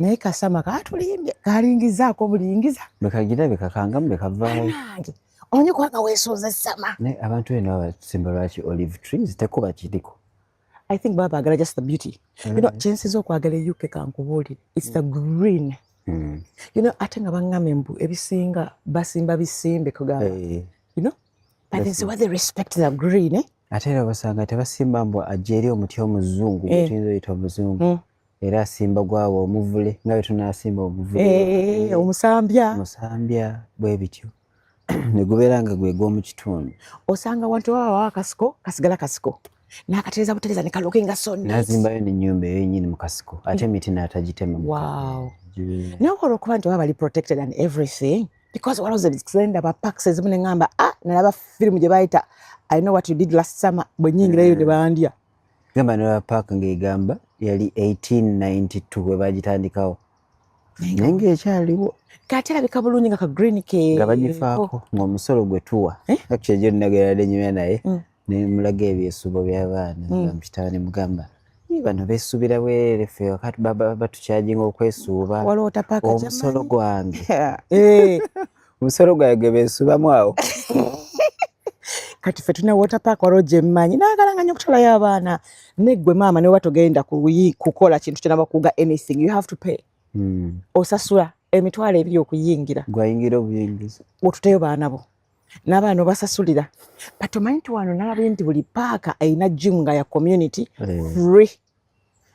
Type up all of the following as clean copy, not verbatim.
Naye ka summer katulimbye, kalingizaako bulingiza. Bekagira bekakangamu bekavaayo. Nange omanyi kubanga weesunze summer. Naye abantu eno basimba lwaki olive trees? Tekuba kiriko. I think baba baagala just the beauty. Kyensinza okwagala e UK, kankubuulire, it's the green. Ate nga baŋŋamba mbu ebisinga basimba bisimbe kugamba. But there's where they respect the green, eh? Ate era basanga tebasimba mbu ajja eri omuti omuzungu tuyinza oyita omuzungu. Era asimba gwawo omuvule nga bwe tunaasimba omuvule. Eh, omusambya. Omusambya bwe bityo ne gubeera nga gwe gw'omu kitundu. Osanga wantu wawawo akasiko kasigala kasiko n'akatereza butereza ne kalookinga so neat. N'azimbayo n'ennyumba eyo yennyini mu kasiko, ate emiti n'atagitema. Naye olwokuba nti baba bali protected and everything, because waliwo zendaba parks ezimu ne ŋŋamba, ah, nalaba firimu gye bayita "I Know What You Did Last Summer", bwe nnyingirayo ne bandya. Gamba nolaba paaka ng'egamba yali 1892 bwe bagitandikawo, naye ng'ekyaliwo. Kati erabika bulungi nga ka green ke. Nga bagifaako ng'omusolo gwe tuwa. Eh? Actually gyo nagera nyumya naye ne mulaga ebyesuubo by'abaana. Mukitaba ne mugamba, "Ii, bano beesuubira bwereere, ffe wakati batukyajinga okwesuuba." Waliwo tapaaka. Omusolo gwange, Eh, omusolo gwange gwe beesuubamu awo. Kati ffe tulina water park, waliwo gye mmanyi, naagalanga nnyo okutwalayo abaana. Neggwe maama ne weba togenda kukola kintu kyonna bakuga anything, you have to pay. Osasula 20,000 okuyingira. Gwayingira obuyingizi. Otuteyo baana bo n'abaana obasasulira, but omanyi nti wano nalabye nti buli paaka erina gym nga ya community, free.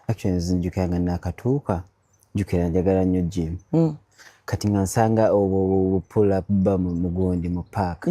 Actually nze nzijukira nga nakatuuka, njukira njagala nnyo gym. Kati nga nsanga obwo pull up bar mu mugundi mu park.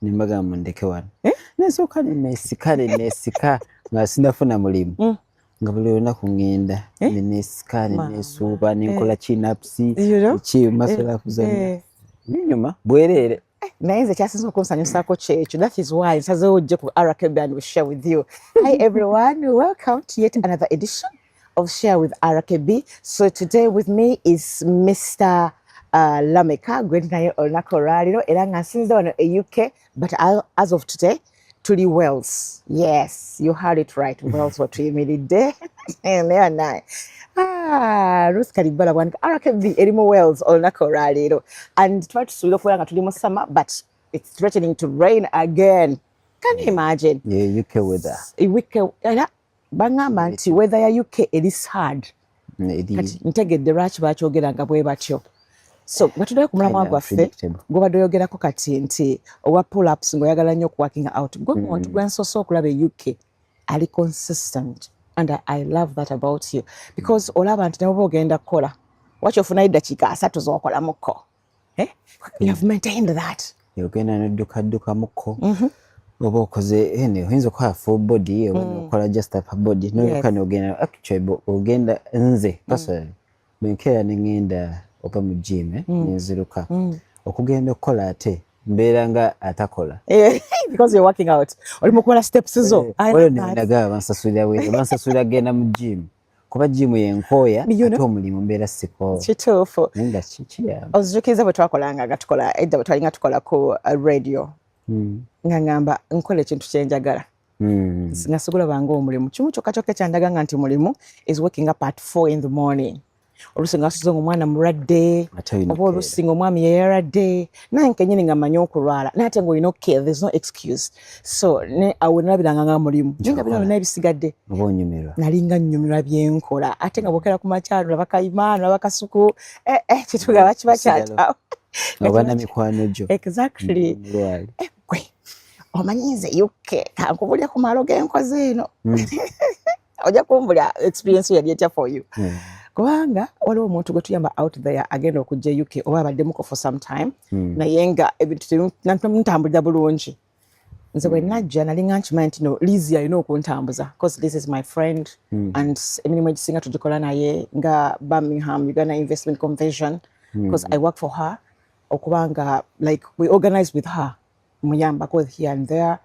Nembagamba mundeke wano. Eh? Nesooka nenesika nenesika nga sinafuna mulimu. Nga buli lunaku ŋŋenda Eh? nenesika, Mama. nenesuuba, nenkola chin-ups, You know? ki, muscle up zonna. Binyuma bwereere. Naye nze kyasinze okunsanyusaako kyekyo. That is why nsazeewo ojje ku RKB and we share with you. Hi everyone, welcome to yet another edition of Share with RKB. So today with me is Mr. Lameka gwe naye olunaku olwaliro, era nga nsinze wano e UK, but as of today tuli Wales. Yes, you heard it right, Wales wetuyimiridde. Naye naye, ah, Ruth Kalibala bwanika RKB eri mu Wales olunaku olwaleero, and tuba tusuubira okubeera nga tuli mu summer, but it's threatening to rain again. Can you imagine? Yeah, UK weather. UK era baŋŋamba nti weather ya UK eri sad. Eri Kati ntegedde lwaki bakyogera nga bwe batyo. So nga tuddayo ku mulamwa kinda gwaffe unpredictable. Gwobadde oyogerako kati nti owa pull ups, ng'oyagala nnyo okuworking out, gwe muntu gwe nsoose okulaba e UK ali consistent, and I love that about you, because olaba nti ne bwoba ogenda kukola waki ofunayo eddakiika 30 z'okolamukko, eh? You have maintained that. Ogenda nodduka-ddukamukko oba okoze ene, oyinza okukola full body oba nokola just upper body nodduka nogenda. Actually ogenda, nze personally bwenkeera neŋŋenda oba mu gym, eh, nenziruka okugenda okukola, ate mbeera nga atakola. Eh, because you're working out, oli mu kukola steps zo. I Waliwo love that. nagaba bansasulira bweru, bansasulira genda mu gym kuba gym yenkooya. You know? Ate omulimu mbeera sikoowa. Kituufu. Naye nga kiyamba. Ozijukiriza bwe twakolanga nga tukola edda, bwe twalinga tukola ku radio, nga ngamba nkola ekintu kyenjagala, nga sigula banga omulimu kimu kyokka kyokka ekyandaga nga nti mulimu is waking up at 4 in the morning. Oluusi nga wasuze nga omwana mulwadde, Ate olina oba oluusi nga omwami yeyalwadde, naye nkenyini nga mmanyi okulwala, naye ate ng'olina okukeera, there's no excuse. So ne awo nalabiranga nga mulimu, naye nga bino byonna ebisigadde oba onyumirwa. Nalinga nnyumirwa byenkola, ate nga bwokera ku makya nolaba kayima, nolaba kasuku, eh, eh, kitugaba kiba kyatawo. Oba na mikwano gyo. Exactly. Mulwali. Eh, gwe omanyi nze UK kankubulya ku maalo g'enkoze eno, ojja kumbulya experience yali etya for you. Kubanga waliwo omuntu gwe tuyamba out there agenda okujja e UK oba abaddemuko for some time, naye nga ebintu ntambulira bulungi. Nze bwe najja nalinga nkimanyi nti no, Liz alina okuntambuza because this is my friend and emirimu egisinga tugikola naye nga Birmingham Uganda Investment Convention, because I work for her, okubanga like we organize with her, muyambako here and there,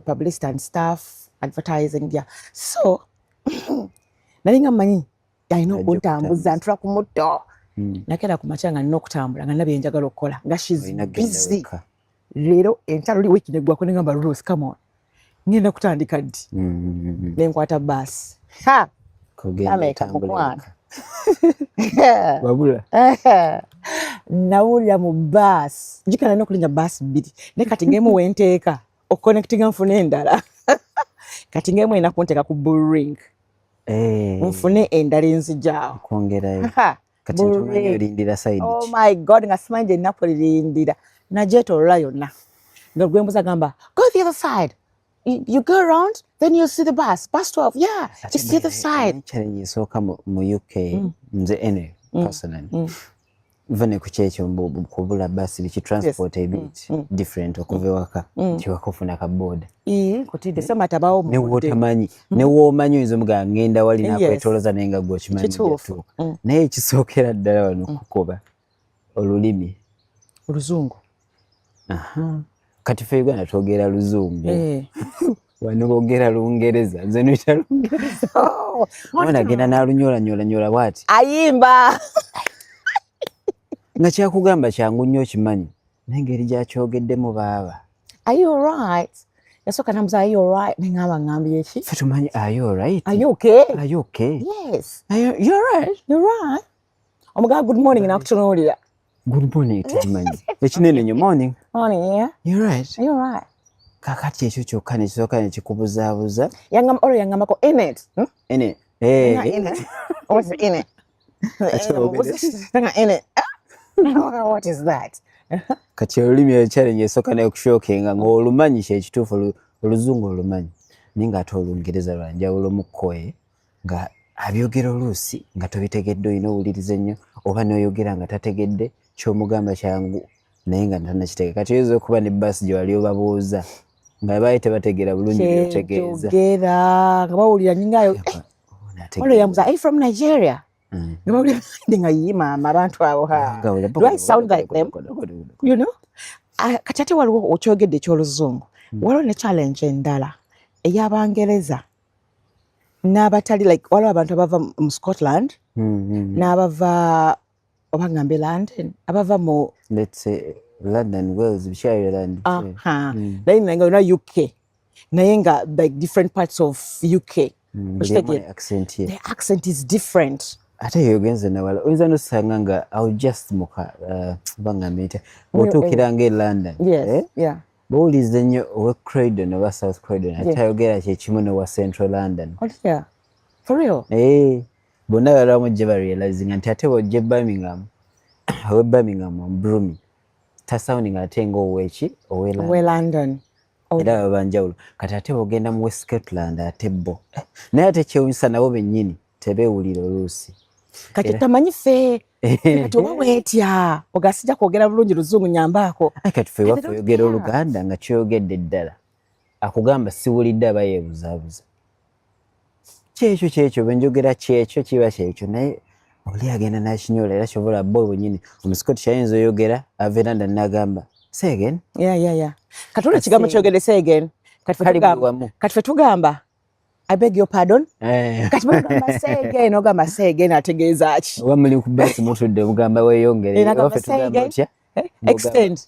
publicity and stuff, advertising, yeah. So nalinga mmanyi alina Ajja okuntambuza. kutambuza. Ntula ku mutto, nakeera ku makya nga nina okutambula nga nina byenjagala okukola, nga she's Olina kugenda busy. wekka. Leero entalo li wiiki neggwako, negamba, "Ruth, come on, ngenda kutandika ddi?" Nenkwata baasi ha. Kugenda Ameka otambula mukwano. Wekka. Wabula Nawulira mu baasi, jjukira nalina okulinnya baasi bbiri, naye kati ng'emu wenteeka okuconnectinga nfune endala, kati ng'emu erina kunteeka ku Bull Ring, nfune endala enzijaawo. Kwongerayo kati ntumanyi olindira side. Oh my God, nga simanyi gye nnaku lirindira. Nagyetoolola yonna nga gwembuza gamba, "Go the other side. You go around, then you see the bus, bus 12, yeah, it's the other side." Challenge esooka mu UK, nze ene personally, va ne ku kyekyo kubula basi biki, transport a bit different okuva ewaka, nti waka ofuna ka boda. Nkutidde sematabawo. Ne wotamanyi, ne woomanyi oyinza omugamba ngenda wali, nakwetoloza, naye nga gwe okimanyi. Kituufu. Jatuuka. Naye ekisookera ddala wano kukuba olulimi. Oluzungu. Aha. Kati ffe Uganda twogera Luzungu, wano boogera Lungereza, nze nuyita Lungereza. Oh, omwana agenda n'alunyoolanyolanyola bwati. Ayimba. Nga kyakugamba kyangu nnyo okimanyi, naye engeri gyakyogeddemu baaba. "Are you alright?" Yasooka nambuza, "Are you alright?" Neŋŋamba, ŋŋambye ki? Ffe tumanyi, "Are you alright?" "Are you okay?" "Are you okay?" Yes. Are you, you're right. You're right. Omugamba, "Good morning," nakutunuulira. "Good morning" tukimanyi, ekinene nnyo, "Morning." "Morning, yeah." "You're right." "Are you alright?" Kakati ekyo kyokka nekisooka nekikubuzaabuza. Yangamba olwo, yangambako, "Innit?" Hmm? Ene. Nga "Innit." What's "innit"? Nga "Innit." What is that? Kati olulimi eyo challenge esooka naye okushockinga ng'olumanyi kyekituufu, Oluzungu olumanyi, naye ng'ate Olungereza lwanjawulo mu kkoe, nga abyogera oluusi nga tobitegedde, olina owuliriza ennyo, oba n'oyogera nga tategedde ky'omugamba kyangu naye nga tannakitegeera. Kati oyinza okuba ne baasi gye wali obabuuza nga baali tebategeera bulungi byotegeeza. Kyenjogera nga bawulira nyingayo. Olwo yambuza, "Are you from Nigeria?" Nga bawulira nga yi maama abantu abo ha. Do I sound like them? You know? Ah, kati ate waliwo okyogedde ekyoluzungu, waliwo ne challenge endala ey'Abangereza n'abatali, like waliwo abantu abava mu Scotland n'abava, oba ngambe London, abava mu Let's say London, Wales, biki, Ireland. Aha. Naye nga yonna UK, naye nga like different parts of UK. Okitegeera? Accent ye. The accent is different. Ate eyo ogenze nawala, oyinza nosanga nga awo just muka bangambe nti bw'otuukira nga e London, eh? Bw'owuliriza ennyo owe Croydon oba South Croydon, ate ayogera kyekimu n'owa Central London. Oh, yeah. For real? Eh, bonna balamu gye barealizinga nti ate bw'ojja e Birmingham, owe Birmingham Brumi tasounding ate nga oweki owe London. Owe London. Oh. Era baba banjawulo. Kati ate bw'ogenda mu West Scotland ate bo, eh, naye ate kyewunyisa nabo bennyini tebeewulira oluusi. Kati tamanyi ffe kati oba weetya oga sijja kwogera bulungi Luzungu, nyambaako. Ai, kati ffe waffe oyogera Oluganda nga kyogedde ddala, akugamba siwulidde, aba yeebuzaabuza. Kyekyo kyekyo bwenjogera, kyekyo kiba kyekyo, naye oli agenda nakinyola. Era kyobola bo bwenyini Omuscottish ayinza oyogera ava e London n'agamba, "Say again." Yeah. Kati olwo ekigambo kyogedde "say again." Kati ffe Kali buli tugamba wamu. Kati ffe tugamba, "I beg your pardon?" Eh. Kati bwegamba "say again", ogamba "say again" ategeeza ki? Oba muli ku basi mutudde, mugamba weeyongere. Eh, nagamba, Waffe "Say tugamba again." otya? Eh? Ng'ogamba- Extend.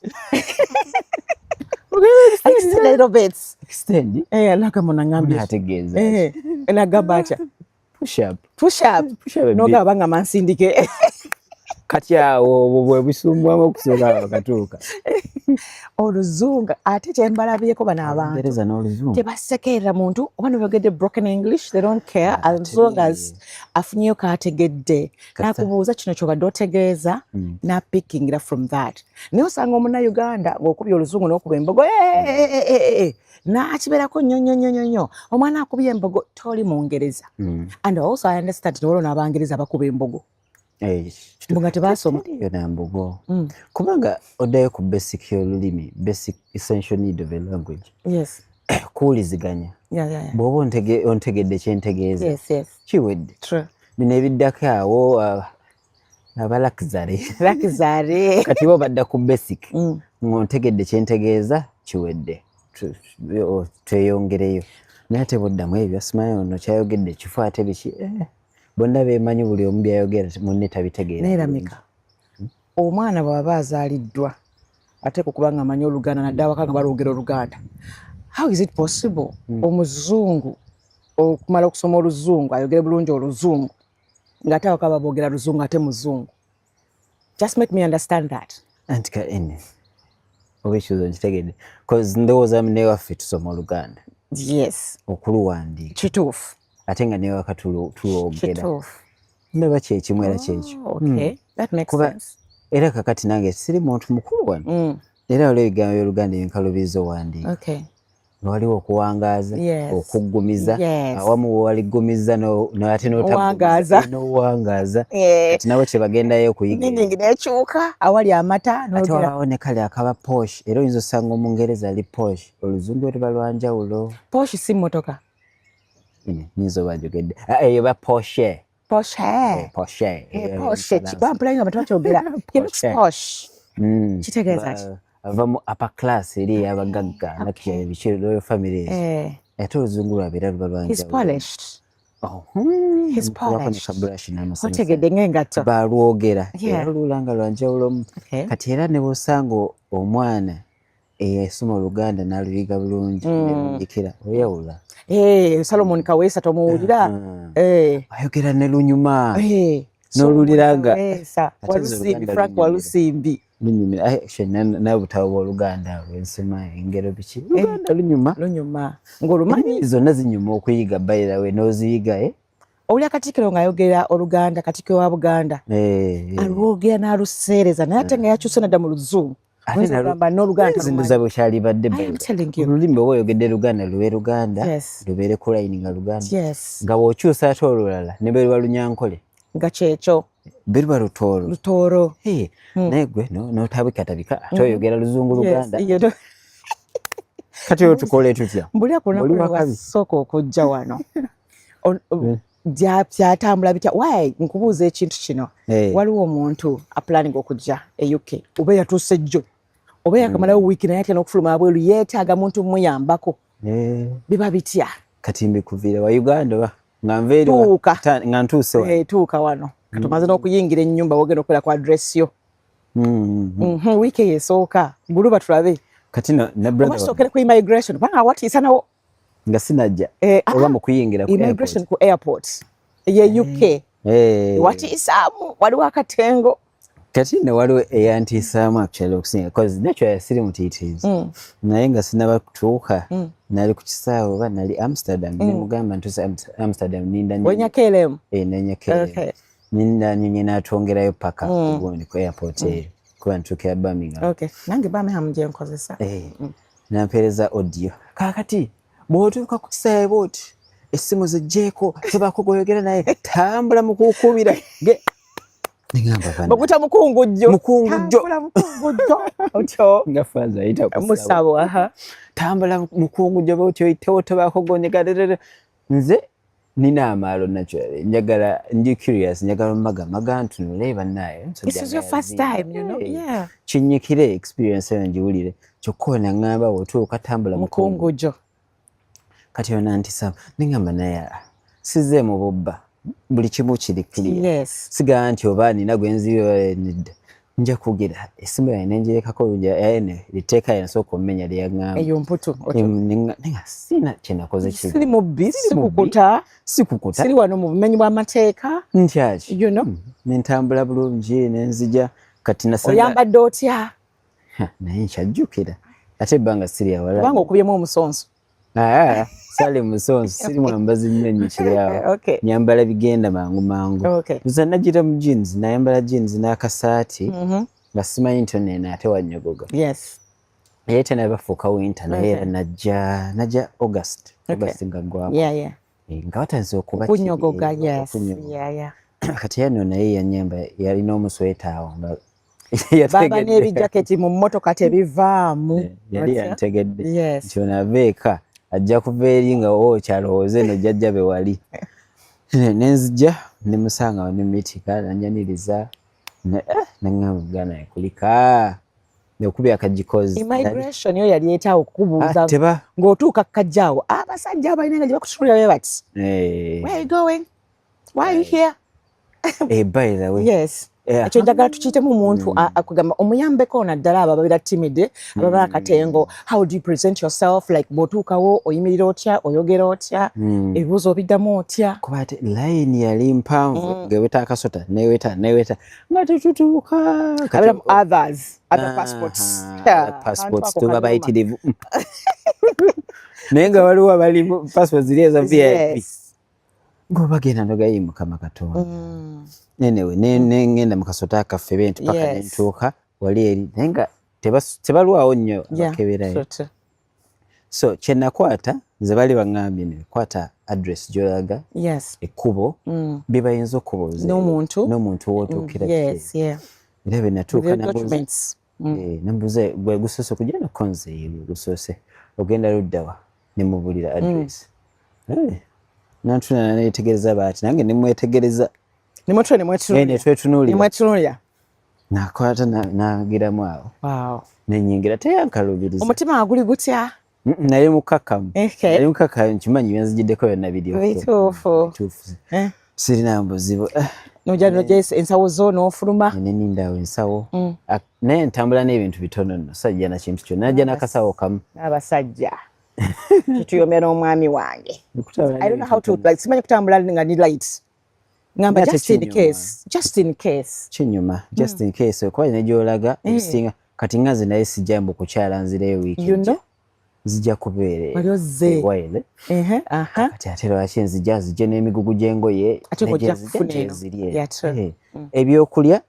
Extend a little bit. Extend. Eh, nagamba nangambye. Ategeeza Eh, nagamba atya? Push up. Push up. Push up a bit. Nogamba nga nsindike. Kati awo obwo bwe busumbwamu okusooka awo katuuka. Oluzungu ate kyembalabyeko bano abantu Olungereza n'Oluzungu tebasekerera muntu oba nobyogedde broken English, they don't care as long as afunyeyo kategedde, nakubuuza kino kyobadde otegeeza, napickingira from that. Naye osanga Omunnauganda ng'okubye Oluzungu n'okuba embogo, "Eh, eh, eh, eh, eh," n'akibeerako nnyo nnyo nnyo nnyo nnyo. Omwana akubye embogo, toli Mungereza. And also I understand nti waliwo n'Abangereza bakuba embogo. Eh, Mbu nga tebaasoma. Teriyo na mbogo, kubanga oddayo ku basic y'olulimi, basic essential need of a language, kuwuliziganya. Bw'oba ontegedde kyentegeeza, kiwedde. Bino ebiddako awo, aba luxury. Luxury. Kati bo badda ku basic, ng'ontegedde kyentegeeza, kiwedde. Tweyongereyo. Naye ate boddamu ebyo, simanyi ono kyayogedde kifo ate biki, eh, bonna beemanyi, buli omu byayogera munne tabitegeera. Neeramika omwana bw'aba azaaliddwa ateeka okuba nga amanyi Oluganda, nadde awaka nga balwogera Oluganda. How is it possible omuzungu okumala okusoma Oluzungu ayogere bulungi Oluzungu? Ng'ate awaka baboogera Luzungu, ate Muzungu. Just make me understand that. Anti ka ene oba ekibuzo nkitegedde, cause ndowooza newaffe tusoma Oluganda okuluwandiika. Ate nga newaka tulwogera. Ndaba kyekimu era kyekyo. Oh, okay. That makes sense. Era kakati nange siri muntu mukulu wano, era waliwo ebigambo by'Oluganda ebinkaluubiriza owandiika, nga waliwo okuwangaaza, okuggumiza. Awamu wewaliggumiza ate Owangaaza. N'owangaaza. Kati nabo kyebagendayo okuyiga. Meaning nekyuka awali amata Ate n'ogera. Wabaawo ne kale akaba posh, era oyinza osanga Omungereza ali posh, Oluzungu lwe luba lwanjawulo. Posh si mmotoka? Nyinza oba njogedde. Ah, eyo ba Porsche. Posh. Porsche. Posh bampula nga abantu bakyogera, "He looks Porsche. posh." Kitegeeza ki? Ava mu upper class eri ey'abagagga, nakyo biki, royal family ezo. Ate Oluzungu lwabwe era luba He's lwanjawulo. polished. Oh, He's Kubako ne polished. kabulashi n'amasanyusa. Otegedde ng'engatto. Balwogera era oluwula nga lwanjawulomu. Kati era ne bw'osanga omwana eyasoma Oluganda n'aluyiga bulungi, nerundikira oyawula. Solomon Kaweesa tomuwulira? Ayogera ne lunyuma. N'oluwulira nga Kaweesa, Ate nze Walusimbi, Oluganda Frank lunyumira. Walusimbi. Lunyumira. Actually, n'obutabo bw'Oluganda bwensoma, engero biki, Luganda lunyuma. Lunyuma ng'olumanyi. Ennimi zonna zinyuma okuyiga, by the way, n'oziyiga, eh? Owulira Katikkiro ng'ayogera Oluganda, Katikkiro wa Buganda, alwogera n'aluseereza, naye ate nga yakyuse nadda mu Luzungu. Ate Oyinza okugamba n'Oluganda nze talumanyi. Ndoza bwekyalibadde. I am telling you. Olulimi oba oyogedde Luganda, lube Luganda, lubeere ku line nga Luganda. Nga bw'okyusa ate olulala ne bwe luba Lunyankole, Nga kyekyo. Bwe luba Lutooro. Lutooro. Naye gwe n'otabikatabika ate oyogera Luzungu Luganda. Kati olwo tukole tutya? Mbulira ku lunaku Oli lwe wakabi. Wasooka okujja wano. Byatambula bitya? Why nkubuuza ekintu kino? Waliwo omuntu aplanning okujja e UK, oba yatuuse jjo, oba yakamalawo wiiki, naye atya n'okufuluma abweru, yeetaaga muntu muyambako. Biba bitya? Kati mbikuviira wa Uganda oba nga nva eri Tuuka. Nga ntuuse wano? Tuuka wano, kati omaze n'okuyingira ennyumba, wogenda okubeera ku address yo. Wiiki eyo esooka guluba tulabe. Kati no ne brother Oba sookere ku immigration, kubanga watiisa nawo. Nga sinajja oba mu kuyingira ku Immigration. airport? Ku airport ye UK. Watiisaamu, waliwo akatengo. Kati nno waliwo eyantiisaamu actually okusinga, cause naturally siri mutiitiizi, naye nga sinaba kutuuka, nali ku kisaawe oba nali Amsterdam, nemugamba ntuuse Amsterdam, ninda Wenya KLM? Eh, nenya KLM. Ninda nyonyi n'atwongerayo paka kugundi ku airport eyo, kuba ntuukira Birmingham. Okay. Nange Birmingham gye nkozesa. Nampeereza audio, "Kaakati bw'otuuka ku kisaawe bw'oti, essimu ziggyeko, tobaako gw'oyogera naye, tambula mukuukubira ge." Nengamba, "Bana." Baguta mukungujjo. Mukungujjo. Tambula mukungujjo. Otyo. Nga faaza ayita ku Musabo, aha. Tambula mukungujjo bw'oti, oyitewo, tobaako gw'onyega. Nze nina amaalo naturally, njagala, ndi curious, njagala omagamaga ntunule, bannaaye. This is your first time. Yeah. Kinyikire experience eyo ngiwulire. Kyokka ono aŋŋamba, "Bw'otuuka tambula mukungujjo." Mukungujjo. Kati ono antisa, neŋŋamba, "Naye sizze mu bubba, buli kimu kiri clear." Sigamba nti oba nina gwe nziyo, nedda. Nja kugira essimu yange nengirekako ene litteeka yansooka omumenya lyeyaŋŋamba. Eyo mputu. Nenga sina kyenakoze kibi. Siri mubbi, Siri mubbi. Sikukuta. Sikukuta. Siri wano mu bumenyi bw'amateeka. Ntyaki. Nentambula bulungi nenzija, kati nasanga Oyambadde otya? Ha, naye nkyajjukira, ate ebbanga siri awala. Kubanga okubyemu omusonso. Ah, sali musonso, siri mwambazi nnyo nnyikiri awo. Nyambala bigenda mangu mangu. Nze nagira mu jeans, nayambala jeans n'akasaati, nga simanyi nti onene ate wanyogoga. Naye tenabafuuka winter, naye era najja August. August nga ggwako. Nga watandise okuba Kunyogoga, kiri, okunyogoga. Kati yano naye yanyamba, yalina omusweta awo nga Baba yategedde. N'ebijaketi mu mmotoka tebivaamu. Yali Otya? yantegedde nti ono ava eka ajja kuva eri nga okyalowooza eno jjajja be wali. Nenzija nemusanga awo nemitika, nanyaniriza, neŋŋamba, "Buganda kulika okubya akagikozi." Immigration yo yali etaawo okukubuuza Ah, teba ng'otuuka kajja awo, abasajja abalina nga gye bakutunulira be bati, "Where are you going? Why are you here?" By the way, Ekyo njagala tukiyitemu omuntu akugamba omuyambeko, naddala abo ababeera timid, ababa akatengo. How do you present yourself? Like bw'otuukawo oyimirira otya, oyogera otya, ebibuuzo obiddamu otya? Kuba ate layini yali mpanvu, ngeweta akasota neweta neweta nga tetutuuka. Abeera mu others, other passports. Passports tuba bayitirivu, naye nga waliwo abali passports ziri eza VIP ngo bagenda nogayi. Mukama Katonda. Anyway, nengenda mu kasota akaffe benti paka nentuuka wali eri, naye nga tebalwawo nnyo abakeberayo. So kyenakwata nze, bali baŋŋambye nekwata address gy'olaga, ekkubo, bye bayinza okubuuza. N'omuntu. N'omuntu w'otuukira. Era bwe natuuka nambuuza, "Gwe gusoose kujja?" Nako, "Nze gwe gusoose." "Ogenda luddawa?" Nemubulira address. Nantuna neyetegereza baati, nange nemwetegereza. Nemwetunuulira. Nakwata nagiramu awo nenyingira, teyankalubiriza. Omutima guli gutya? Naye mukakamu, naye mukakamu, nkimanyi byenzigiddeko byonna biri bituufu. Sirina buzibu. Nojja ensawo zo n'ofuluma. Nenindawo ensawo, naye ntambula n'ebintu bitono nno, sajja na kintu kyonna, najja n'akasawo kamu. N'abasajja kituyomya n'omwami wange. I don't know how to, like, simanyi kutambula nga ni light, ngamba just in case, just in case. Kinyuma just in case, kuba negyolaga ebisinga. Kati nga nze naye sijja mbu kukyala nzireyo wiiki, you know? Zijja kubeera wali ozze waile. Kati ate lwaki nzija nzije n'emigugu gy'engoye ziri ebyokulya?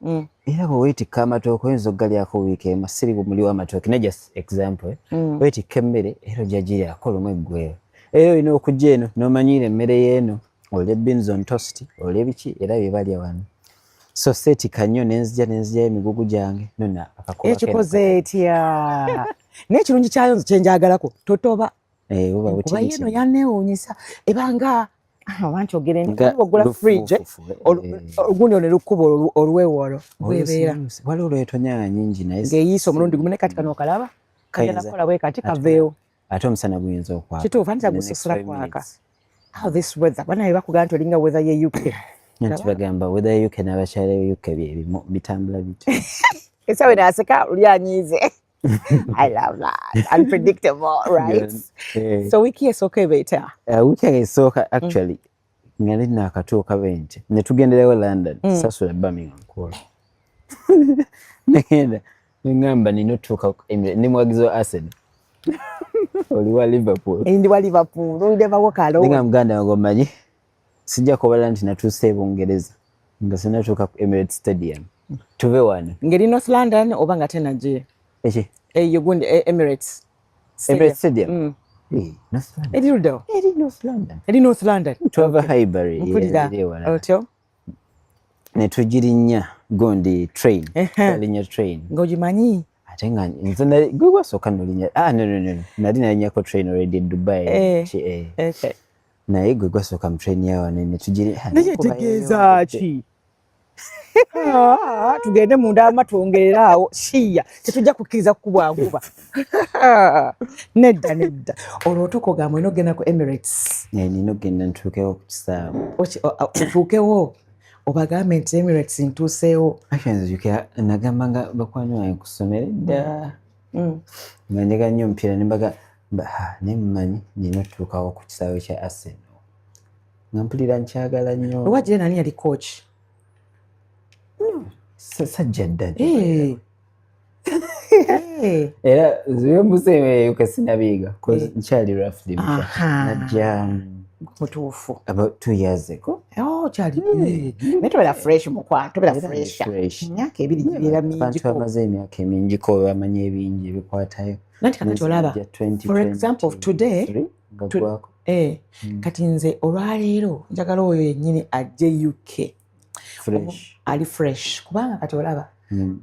Era bwe weetikka amatooke oyinza okugalyako wiiki emu. Siri bumuli w'amatooke, ne just example, weetikka emmere era ojja giryako lumu eggweyo. Era olina okujja eno n'omanyiira emmere y'eno, olya beans on toast, olya biki, era bye balya wano. So seetika nnyo, nenzija nenzija emigugu gyange nona. Ekikoze etya? Naye ekirungi kyayo nze kyenjagalako, totoba. Kuba yeno yaneewuunyisa, ebanga oba nkyogere nti ogula fridge ogundi ono lukuba olwewolo bwebeera. Waliwo lwetonyanga nyingi naye ng'eyiisa omulundi gumu, naye kati kano okalaba kagenda kukola bwe kati kaveewo. Ate omusana guyinza okwaka. Kituufu, anti tagusosola kwaka. How this weather, banaye bakugamba nti olinga weather ye UK. Nti bagamba weather ye UK n'abakyala be UK byebimu, bitambula bityo. Esawe naseka oli anyiize. I love that. Unpredictable, right? Yeah. So wiki esooka eba etya? Wiki esooka actually nga nali naakatuuka bwe nti ne tugenderayo London. Sasula Birmingham kwolwo, negenda neŋŋamba nina otutuuka, ndi muwagizi wa Arsenal, oli wa Liverpool. Ndi wa Liverpool, olindevako kalo. Nenga muganda wange, omanyi sijja kubala nti natuuse e Bungereza nga sinatuuka ku Emirates Stadium. Tuve wano. Ngeri North London oba nga tenaje? Eki? Eyo gundi Emirates. Emirates Stadium. North London. Eri luddawo? Eri North London. Eri North London. Twava Highbury. Mpulira. Eri ewalala. Otyo. Ne tugirinnya gundi train. Twalinnya train. Ng'ogimanyi? Ate nga nze gwe gwasooka nolinnya. Ah, no, no, no. Nali nalinnyako train already e Dubai. Eh. Ki, eh. Okay. Naye gwe gwasooka mu train ya wano ne tugiri. Naye tegeeza ki? Ah, tugende munda ama twongerere awo shiya, tetujja kukkiriza kukubwa nkuba. Nedda, nedda. Olwo otuuka ogamba olina okugenda ku Emirates. Nina okugenda ntuukewo ku kisaawe. Otuukewo obagambe nti Emirates ntuuseewo. Actually nzijukira nagamba nga bakwano bange ku ssomero edda nga njagala nnyo omupiira, ne mbaga naye mumanyi nina otutuukawo ku kisaawe kya Arsenal, nga mpulira nkyagala nnyo. Lwagira nani yali coach? Sajja dda. Eh. Era nze sinabiiga 'cause nkyali roughly mupya. Najja Mutuufu. about 2 years ago. Oh, kyali naye tobeera fresh, mukwano, tobeera Era fresh. Fresh. Emyaka 2 gibeera abantu mingiko. Bamaze emyaka emingiko, bamanyi ebingi ebikwatayo. Nanti kakati olaba, for example, today nga gwako. Kati nze olwaleero njagala oyo yennyini ajje UK fresh. Ali fresh, kubanga kati olaba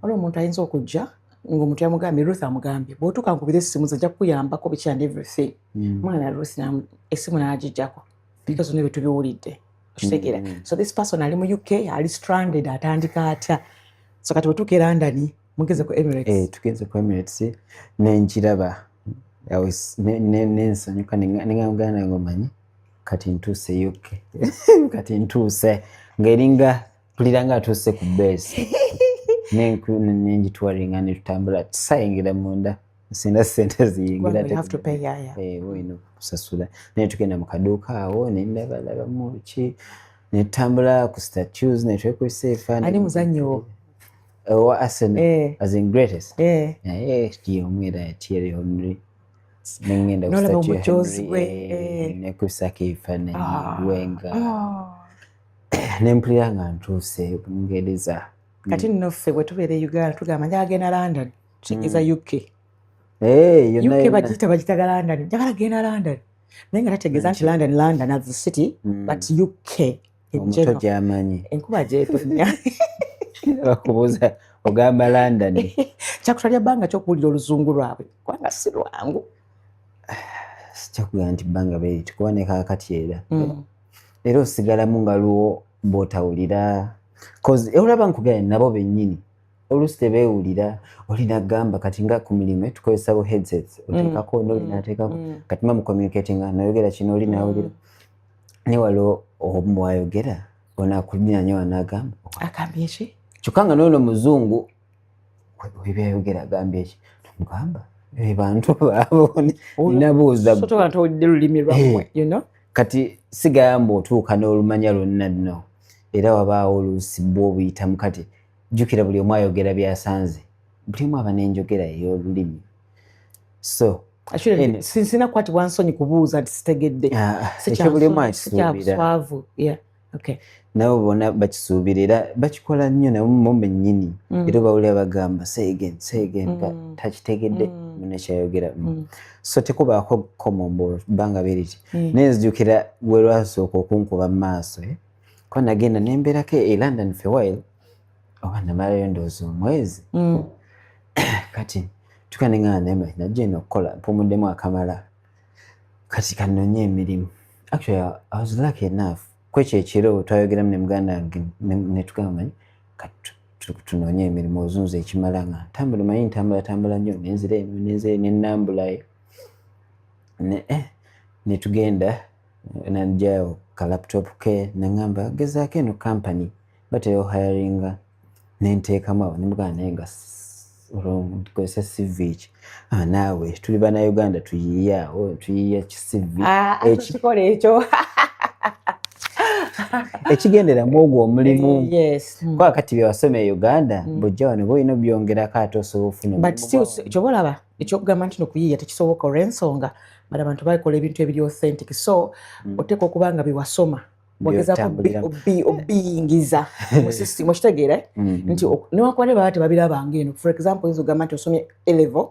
waliwo omuntu ayinza okujja ng'omuntu yamugambye, Ruth amugambye, "Bw'otuuka nkubira essimu, nze nja kukuyambako biki and everything." Mwana Ruth essimu n'agiggyako because zonna bye tubiwulidde, okitegeera? So this person ali mu UK, ali stranded, atandika atya? So kati bwetuuka e London, mugeze ku Emirates. Eh, tugenze ku Emirates nenjiraba, nensanyuka, nengamba nga omanyi kati ntuuse UK, kati ntuuse ng'eringa Mpulira nga atuuse ku base, nengitwalinga netutambula, sayingira munda, sina sente ziyingira. Olina okusasula. Naye tugenda mu kaduuka awo nendabalabamu ki, netutambula ku statues, netwekubisa efaananyi. Muzannyo? Owa Arsenal. As in greatest. Naye omu era Thierry Henry, nengenda ku statue nekubisako ebifaananyi, Wenger, nempulira nga ntuuse Bungereza. Kati nno ffe bwe tubeera e Uganda tugamba, "Njagala London," tutegeeza UK. UK bagiyita, bagitaga London. "Njagala genda London," naye nga tategeeza nti London, London as the city, but UK. Omuto gyamanyi. Enkuba gyetonya. Bakubuuza, ogamba London. Kyakutwalya bbanga kyokuwulira oluzungu lwabwe, kubanga si lwangu. Sikyakugamba nti bbanga beriti, kuba ne kaakati era era osigalamu nga lwo bw'otawulira, 'cause olaba nkugambye, nabo bennyini oluusi tebeewulira. Olina gamba kati nga ku mirimu tukozesa bu headsets, oteekako noli nateekako, kati ma mucommunicatinga, nayogera kino, oli nawulira, naye waliwo omu wayogera onakulinanye wanagamba Agambye ki? Kyokka nga noono muzungu, ebyayogera agambye ki, mugamba bantu baabo ninabuuza. Sotoka ntowulidde lulimi lwammwe, you know? Kati sigamba otuuka n'olumanya lwonna, nno era wabaawo oluusi bwe obuyitamu. Kati jjukira buli omu ayogera byasanze, buli omu aba n'enjogera ey'olulimi, so Sina kukwatibwa nsonyi kubuuza nti sitegedde. Ekyo buli omu akisuubira. Sikyabuswavu. Nabo bonna bakisuubira era bakikola nnyo nabo mo bennyini. Era obawulira bagamba, "Say again, say again," nga takitegedde munekyayogera. So tekubaako komombo bbanga beriti. Naye nzijukira bwe lwasooka okunkuba mu maaso, eh? Kuba nagenda nembeerako e London for a while, oba namalayo ndowooza omwezi. Kati tuka neŋŋamba, naye najja eno okukola, mpumuddemu akamala, kati kanonye emirimu. Actually, I was lucky enough, kwekyo ekiro twayogeramu ne muganda wange, ne tugamba, "Manyi kati tunoonye emirimu." Ozunza ekimala nga ntambula, manyi ntambula tambula nnyo, nenzira eno, nenzira nenambulayo ne, netugenda, najjayo ka laptop ke, neŋŋamba, "Gezaako eno company batera ohiringa." Nenteekamu awo, nemugamba, "Naye nga olwo nkozesa CV ki?" "Ah, naawe tuli bannayuganda, tuyiiye awo, tuyiiya ki CV Kikola ekyo. Ekigenderamu ogwo omulimu." Kuba kati byewasoma e Uganda, bw'ojja wano boolina obyongerako, ate osobola ofuna But omulimu. Still, kyoba olaba ekyokugamba nti nokuyiiya tekisoboka olw'ensonga bano abantu bakola ebintu ebiri authentic, so oteekwa okuba nga byewasoma wagezaako Byotambuliramu. obiyingiza mu system, okitegeera, eh? Nti newankubadde baba tebabirabanga eno. For example, oyinza okugamba nti osomye A level,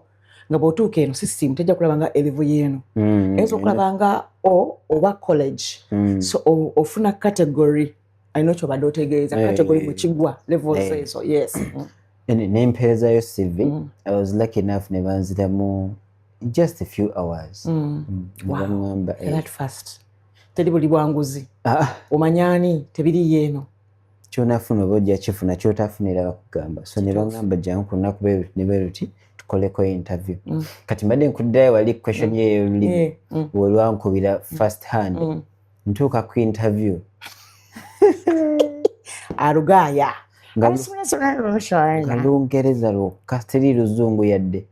nga bw'otuuka eno system tejja kulaba nga A level y'eno, eyinza okulaba nga o oba college. So ofuna category alina kyobadde otegeeza, category mukigwa levels ezo, yes. Nempeerezayo CV. I was lucky enough ne banziramu just a few hours. Ne baŋŋamba, That fast, teri buli bwanguzi. Ah, Omanyani tebiriyo eno. Kyonafuna oba ojja kifuna, kyotafuna era bakugamba. So ne baŋŋamba, "Jangu ku lunaku bwe ne bwe luti, tukoleko interview." Kati mbadde nkuddayo wali question ye ey'olulimi. We lwankubira first hand, ntuuka ku interview Alugaaya. Nga Lungereza lwokka, teri Luzungu yadde.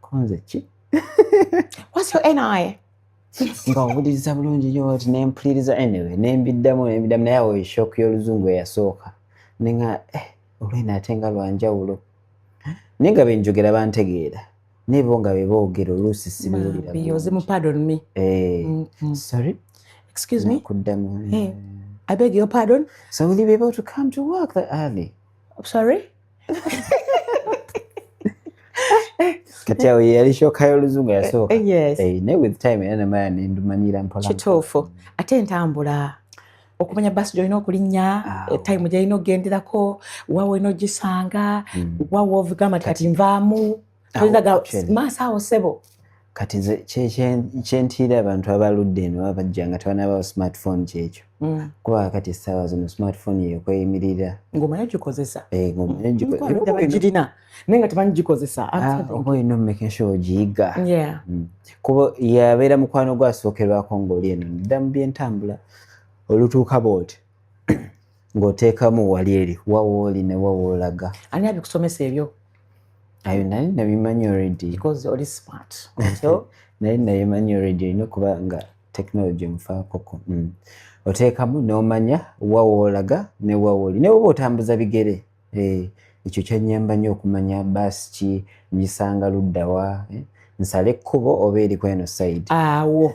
Konze ki? What's your NI? Nga owuliriza bulungi nnyo ati, nempuliriza, anyway nembiddamu, nembiddamu, naye awo e shock y'Oluzungu eyasooka nenga, eh, olwena ate nga lwanjawulo, naye nga benjogera bantegeera, naye bo nga beboogera oluusi sibiwulira. Bambi, ozimu, "Pardon me." Eh, "Sorry." "Excuse me." Nakuddamu. Eh. "I beg your pardon." "So will you be able to come to work that early?" "Sorry." Kati awo ye yali shock y'Oluzungu yasooka. Eh, naye with time era namala nendumanyira mpola. Kituufu. Ate entambula, okumanya basi gyolina okulinnya, time gyolina okugenderako, wawe olina ogisanga, wawe ovugamba nti kati nvaamu. Awo, Toyinza actually. Maaso awo, ssebo. Kati nze kyentiira abantu abaludde eno baba bajja nga tebanabawo smartphone, kyekyo, kuba kati essaawa zino smartphone yekweyimirira. Ng'omanyi ogikozesa. Eh, ng'omanyi Oba bagirina naye nga temanyi gikozesa. Ah, oba olina omaking sure ogiyiga. Kuba yabeera mukwano gwe asookerwako ng'oli eno, dda mu byentambula olutuuka bw'oti. Ng'oteekamu wali eri wawooli ne wawoolaga. Ani abikusomesa ebyo? Ayo nali nabimanyi already. Because oli smart otyo. Nali nabimanyi already, olina okuba nga technology omufaakoko. Oteekamu n'omanya wawoolaga ne wawooli, ne woba otambuza bigere. Ekyo kyanyamba nnyo okumanya baasi ki ngisanga luddawa, nsale ekkubo oba eri kweno side. Awo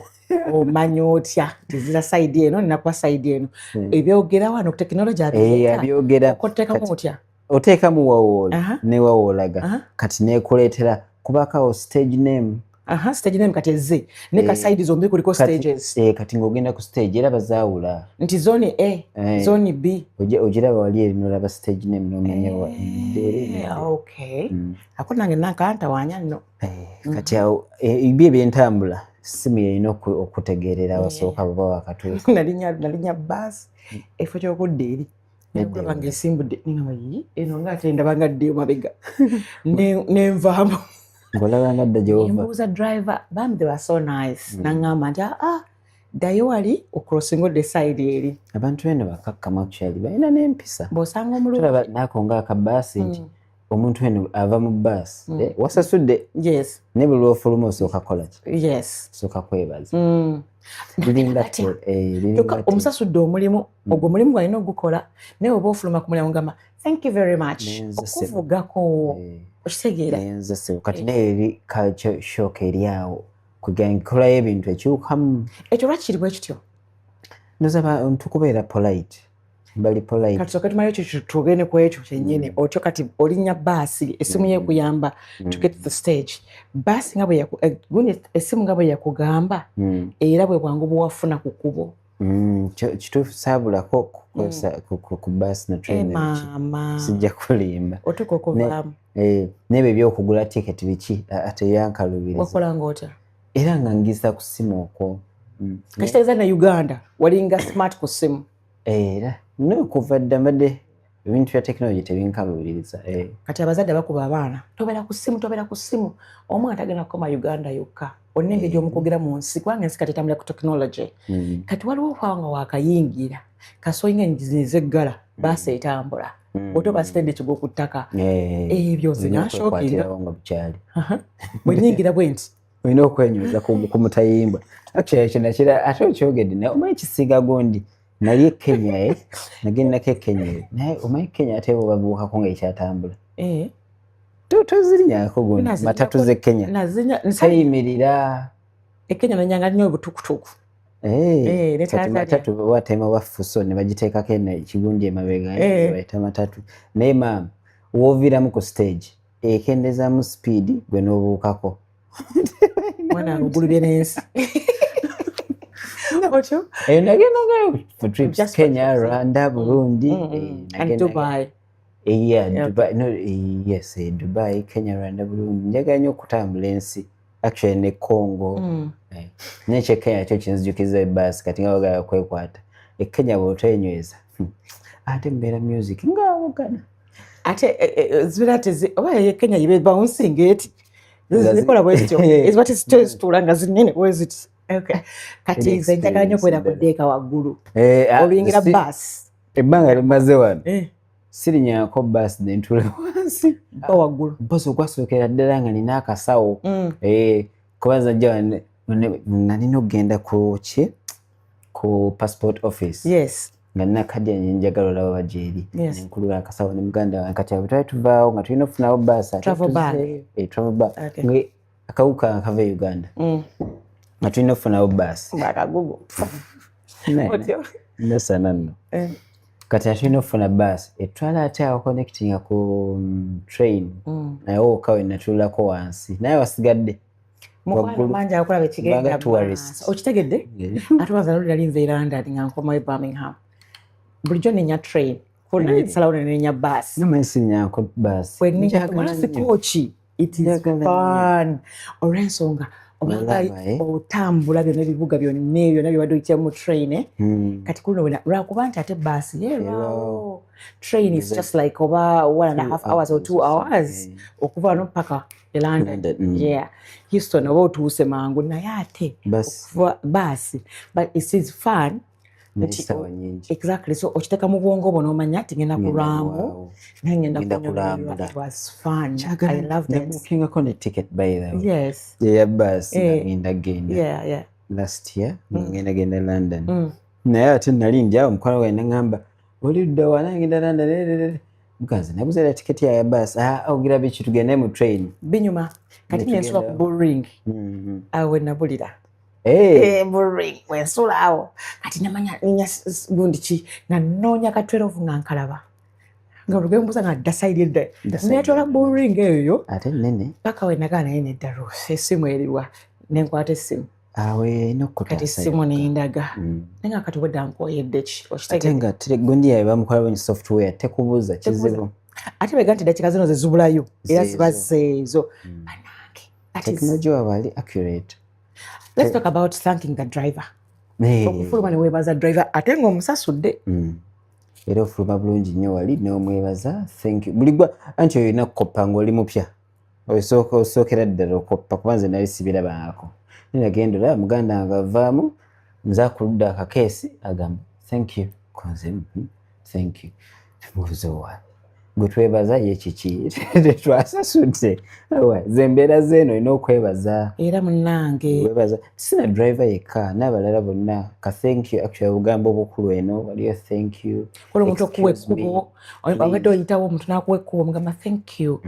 omanya otya tizira side eno, ninakuba side eno? Ebyogera wano tekinologi. Abyogera. Oteekamu otya? Oteekamu wawoola ne wawoolaga, kati nekuleetera kubakawo stage name. Aha, stage name kati ezze ne ka side zombi kuliko stages. Kati ng'ogenda ku stage era bazaawula. Nti zone A, zone B. Ogiraba wali eri n'olaba stage name n'omanya. Okay, ako nange nankantawanya nno. Kati awo ebyo ebyentambula simu yerina okutegeerera awasooka baba wakatuuka. Nalinya baasi ekifo kyokudda eri nekulaba nga esimbudde, nengamba, "Yi, eno nga ate ndaba nga ddeyo mabega." Nenvaamu. Ng'olaba nga dda gyewova. Nembuuza driver, bambi, they were so nice. Naŋŋamba nti, "Aa, ddayo wali ocrossing odde side eri." Abantu eno bakakkamu, actually balina n'empisa. Bw'osanga omulungi. Tulaba naako ng'akabaasi nti omuntu eno ava mu baasi, wasasudde, ne buli lwofuluma osooka kola ki? Osooka kwebaza. Liringa Kyokka omusasudde omulimu, ogwo omulimu gwalina ogukola, naye oba ofuluma ku mulimu gamba, "Thank you very much." Nenze ssebo. Okuvugako, okitegeera? Nenze ssebo. Kati naye eri culture shock eri awo, kuga nkolayo ebintu ekyukamu. Ekyo lwaki kiri bwe kityo? Ndowooza tukubeera polite, bali polite. Kati soke tumayo ekyo, tugende ku ekyo kyennyini. Otyo kati olinnya baasi, essimu yekuyamba to get to the stage. Baasi nga bwe gundi essimu nga bwe yakugamba, era bwe bwangu bwewafuna ku kkubo? Kituufu, saabulako kukozesa ku baasi na train. Maama. Sijja kulimba. Otuuka okuvaamu. N'ebyo ebyokugula tiketi biki, teyankalubiriza. Wakola ng'otya? Era nga ngisa ku ssimu okwo. Kakitegeeza ne Uganda walinga smart ku ssimu. Era nokuva dda mbadde ebintu bya tekinologi tebinkalubiriza. Kati abazadde bakuba abaana, "Tobeera ku ssimu, tobeera ku ssimu." Omwana tagenda kukoma Uganda yokka, olina engeri gy'omukugera mu nsi, kubanga ensi kati etambulira ku tekinologi. Kati waliwo okwawo nga wakayingira kasoyinga enjini zeggala, baasi etambula, oto basitedde ekigwo ku ttaka. Ebyo nze Olina nanshokinga. okwekwatirawo nga bukyali. Bwe nyingira bwe nti Olina okwenyweza ku mutayimbwa. Actually ekyo nakira ate okyogedde, naye omanyi kisinga gundi, nali e Kenya, nagendako e Kenya, naye omanyi Kenya ate bo babuukako nga ekyatambula. Tozirinyako gundi matatu z'e Kenya? Teyimirira. E Kenya nanyanga nnyo obutukutuku. Ne Kati Tanzania. Matatu watema bafuso ne bagiteekako eno ekigundi emabega, bayita matatu. Naye maama, wooviiramu ku stage ekendezaamu speed, gwe n'obuukako. Mwana ogulubye n'ensi otyo. Nagendangayo for trips. Just for Kenya, trips. Rwanda, Burundi. And Dubai. Yeah, Dubai, no, yes, Dubai, Kenya, Rwanda, Burundi. Njagala nnyo okutambula ensi, actually ne Congo. Naye ekye Kenya kyo kinzijukiza ebbaasi. Kati nga bagala kwekwata e Kenya, bw'otenyweza, ate mbeera music ng'awogana. Ate zibeera tezi oba ye Kenya yibe bouncing eti zikola bwe zityo, eziba tezituula nga zinene bwe ziti. Okay. Kati Eri nze njagala nnyo okubeera ku experience. ddeeka waggulu. Ah, oluyingira baasi. Ebbanga limaze wano sirinyako baasi nentula wansi. Ba waggulu. Mpozi ogwasookera ddala nga nina akasawo. Kuba nzajja nalina okugenda ku ki, ku passport office, nga nina kadi yange, njagala olaba bagyeri. Nenkulula akasawo ne muganda wange. Kati abo twali tuvaawo nga tulina okufunawo baasi ate Travel bag. tuzeeyo. Travel bag. Nga akawuka nga kava e Uganda, nga tulina okufunawo baasi. Bakagugu. Otyo. Nasana nno. Kati ate okufuna baasi etwala ate awo connectinga ku train, naye wokka we natuulako wansi, naye wasigadde mukwano waggulu. Mangi akulaba ekigenda Banga tourist. maaso. Okitegedde? Ate wanza luli nali nva e London nga nkomayo Birmingham, bulijjo nenya train, salawo nenenya baasi. Nomanyi baasi. Njagala si nnyo. Kooki it is Njagala nnyo. fun olw'ensonga obanga Olaba, eh? otambula byonna ebibuga byonna ebyo byonna byobadde oyitira mu train, eh? Kati kuno wena lwakuba nti ate baasi yeerwawo, train is just like oba one and a half hours or 2 hours okuva wano paka e London. London. Yeah, Houston oba otuuse mangu, naye ate Basi. okuva baasi, but it is fun. N'essaawa nnyingi. Exactly. So okiteeka mu bwongo bwo n'omanya nti ngenda Ngenda kulwamu, kulwawo. naye ngenda Ngenda kunyumirwa. kulambula. It was fun. I loved it. Nabookingako ne ticket, by the way. Eya baasi nga ngenda genda. Last year nga ngenda genda London. Naye ate nali ndi awo, mukwano gwange naŋŋamba, "Oli ludda wa?" Nange ngenda London. Mukazi nabuza era tiketi ya baasi. Ah, ogira biki, tugende mu train. Binyuma. Kati Ne nensula ku tugenda. Bullring. Awo we nabulira. Bullring wensula awo. Kati namanya ninya gundi ki, nga nnoonya ka 12 nga nkalaba, nga olugendo nga dda side edda. Dda side Neetoola edda. Bullring eyo Ate nene. paka we nagaa, naye nedda Ruth, essimu eriwa? Nenkwata essimu. Awo erina okukutaasa Kati essimu yokka. nendaga, naye nga kati obwedda nkoyedde ki. Ate Okitegeera? nga gundi yaabwe bamukola bungi, software tekubuuza kizibu. Ate bega nti dakiika zino zezibulayo era ziba Zeezo. zeezo. Banange, Technology waabwe ali accurate. Let's talk about thanking the driver. Okufuluma ne weebaza driver ate ng'omusasudde. Era ofuluma bulungi nnyo wali n'omwebaza, "Thank you." Buli gwa anti olina kukoppa ng'oli mupya, osooka osookera ddala okoppa, kuba nze nali sibirabangako. Naye nagenda olaba muganda nga avaamu, nze akuludde akakeesi, agamba, "Thank you." Konze, "Thank you." Mubuuza, "Owa gwe twebaza ye kiki? Tetwasasudde?" Awa, ze embeera zeeno olina okwebaza. Era munnange. Webaza sina driver yekka, n'abalala bonna ka thank you. Actually, obugambo obukulu eno waliyo thank you. Kola omuntu okuwa Excuse me. ekkubo, obadde oyitawo omuntu n'akuwa ekkubo, mugamba, "Thank you."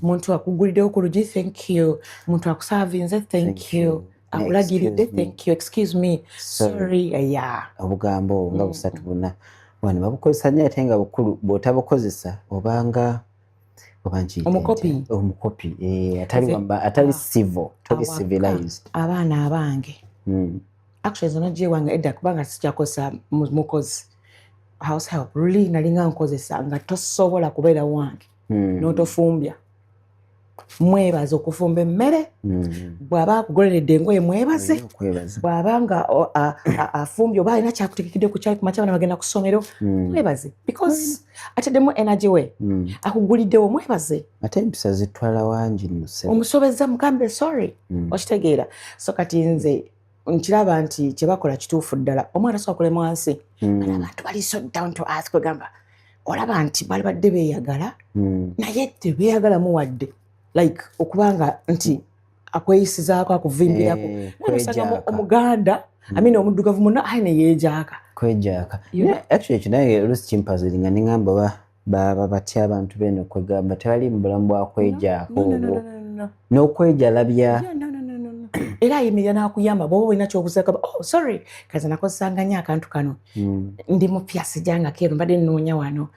Omuntu akuguliddewo ku lugi, thank you. Omuntu akusaavinze, thank Thank you. you. Akulagiridde, Excuse me. thank you, excuse me, Sorry. sorry, yeah. Obugambo obwo nga busatu buna wano babukozesa nnyo, ate nga bukulu. Bw'otabukozesa obanga oba nkiyite Omukopi. ntya? Omukopi, atali atali civil, toli Awaka, civilized. Abaana abange, actually zonna gyewange edda, kubanga sikyakozesa mukozi, house help. Luli nalinga nkozesa nga tosobola kubeera wange n'otofumbya. Mwebaze okufumba emmere. Bw'aba akugoleredde engoye, mwebaze. Olina okwebaza. Bw'aba nga afumbye oba alina kyakutegekedde ku kyayi ku makya, abaana bagenda ku ssomero, mwebaze because ataddemu energy we. Akuguliddewo, mwebaze. Ate empisa zitwala wangi nno, ssebo. Omusobezza, mugambe sorry. Okitegeera? So kati nze nkiraba nti kyebakola kituufu ddala. Omwana tasobola kulema wansi. Abantu bali so down to earth, kwegamba olaba nti bali badde beeyagala, naye tebeeyagalamu wadde like okubanga nti akweyisizaako, akuvimbirako. Eh, Osanga kwejaaka. omuganda, I mean omuddugavu munno, aye neyeejaaka. Kwejaaka. You Naye actually ekyo naye oluusi kimpuzzlinga, neŋŋamba oba baba batya abantu beeno, kwegamba tebali mu bulamu bwa kwejaaka No, no, no, obwo no, no, no. n'okwejalabya. Yeah, no, no, no, no, no. Era ayimirira n'akuyamba bw'oba olina kyobuzaako, "Oh, sorry, kaze nakozesanga nnyo akantu kano, ndi mupya, sijangako eno, mbadde nnoonya wano."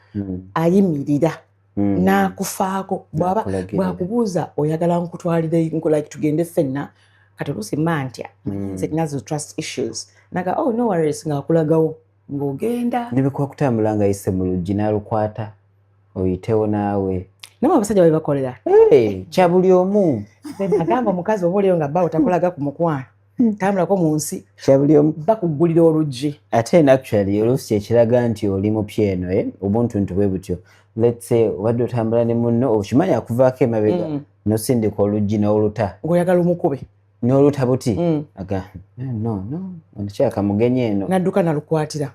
Ayimirira n'akufaako. Bw'aba N'akulagirira. bw'akubuuza, "Oyagala nkutwalire, like tugende ffenna?" Kati oluusi mma ntya, nze nazo trust issues, naga, "Oh, no worries," ng'akulagawo ng'ogenda. Ne bikuba kutambula nga yise mu luggi n'alukwata oyitewo naawe. Naye abasajja babibakolera. Hey, kya buli omu. Nze nagamba omukazi oba oliyo nga bbaawo takulaga ku mukwano, tambulako mu nsi. Kya buli omu. Bakuggulira oluggi. Ate eno actually oluusi ekiraga nti oli mupya eno, obuntuntu bwe butyo. Let's say obadde otambula ne munno, okimanyi akuvaako emabega, nosindika oluggi n'oluta. Ng'oyagala omukube. N'oluta buti, aga, "Eh, no, no, onakyaka mugenyi eno." Nadduka nalukwatira.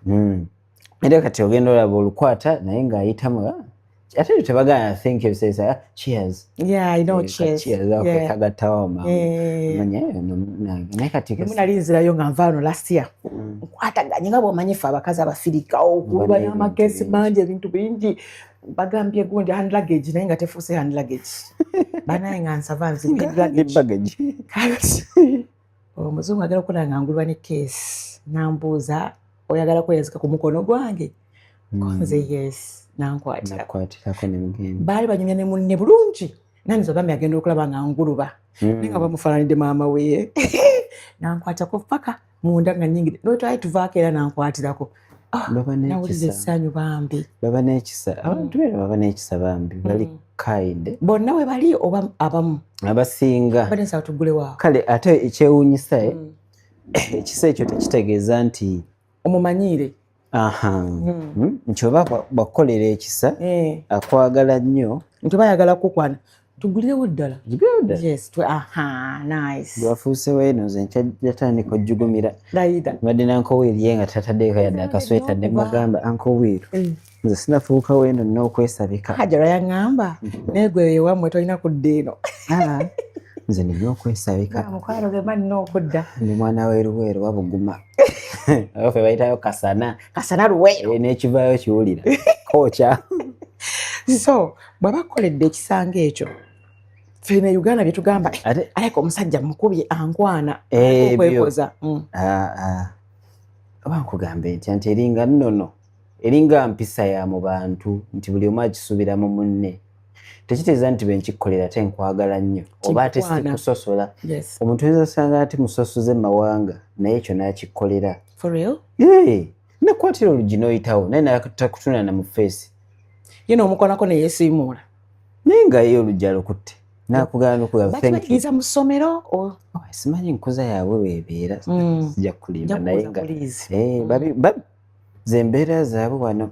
Era kati ogenda olaba olukwata naye ng'ayitamu, ah, ate tebagaana thank you, says, "Ah, cheers." Yeah, I know. Eh, ka cheers. Cheers ako kagattawo mangu. Manya, no, naye kati Lumu nali nzirayo nga nva wano last year, nkwataganye nga bw'omanyi ffe abakazi abafirika okuba Bana ebintu n'amagezi bingi. Mangi, ebintu bingi. Bagambye gundi hand luggage, naye nga tefuuse hand luggage, banaye nga nsava nzimbe Ne luggage. Baggage. Kati omuzungu agala okukola nga ngulwa ne case, nambuuza, "Oyagala kweyazika ku mukono gwange?" Konze, "Yes." Nankwatira. Nakwatirako ne mugenda. Baali banyumya ne munne bulungi, nanze obambi agenda okulaba nga nguluba, naye nga bamufaananidde maama we. Nankwatako paka munda nga nyingire, notwali tuvaako era nankwatirako. Ah, Baba nawulira n'ekisa. essanyu bambi. Baba n'ekisa, abantu beera baba n'ekisa bambi, bali kind. Bonna we bali oba abamu? Abasinga. Badde nsaba tuggulewo. Kale ate ekyewuunyisa, ekisa ekyo tekitegeeza nti omumanyiire. Aha. Nti oba bwakukolera ekisa, akwagala nnyo. Nti oba ayagala kukwana. Tugulirewo ddala. Tugulirewo ddala. Yes, aha, nice. Gwafuusewo eno, nze nkyajatandika ojjugumira. Layida. Mbadde na Uncle Will ye nga tataddeeko yadde akasweta, ne mugamba, "Uncle Will, nze sinafuukawo eno, nina okwesabika." Hajara yaŋŋamba, naye gwe ewammwe tolina kudda eno. Ah, nze nina okwesabika. Mukwano ge mba nina okudda. Ndi mwana weruweru wabuguma, abafe bayitayo kasana. Kasana Luweero. Eh, n'ekivaayo kiwulira kookya. So bw'aba akoledde ekisanga ekyo, ffe ne Uganda bye tugamba, ate aleka omusajja mukubye ankwana Ebyo. okwekoza. Ah, ah. Oba nkugambe ntya nti eringa nnono, eringa mpisa ya mu bantu nti buli omu akisuubira mu munne. Tekitegeeza nti bwe nkikkolera ate nkwagala nnyo oba ate Tinkwana. sikusosola. Omuntu oyinza osanga ate musosoze mu mawanga, naye ekyo n'akikkolera. For real? Eh, nakwatira oluggi n'oyitawo, naye natakutuna mu face. Ye n'omukonako ne yeesiimuula. Naye nga ye oluggi alukutte nakugamba nokugamba, "Thank you." Bakibagiriza mu ssomero Oh, simanyi nkuza yaabwe weebeera. Sijja kukulimba, Nja naye kubuuza nga poliisi. Eh, ze embeera zaabwe wano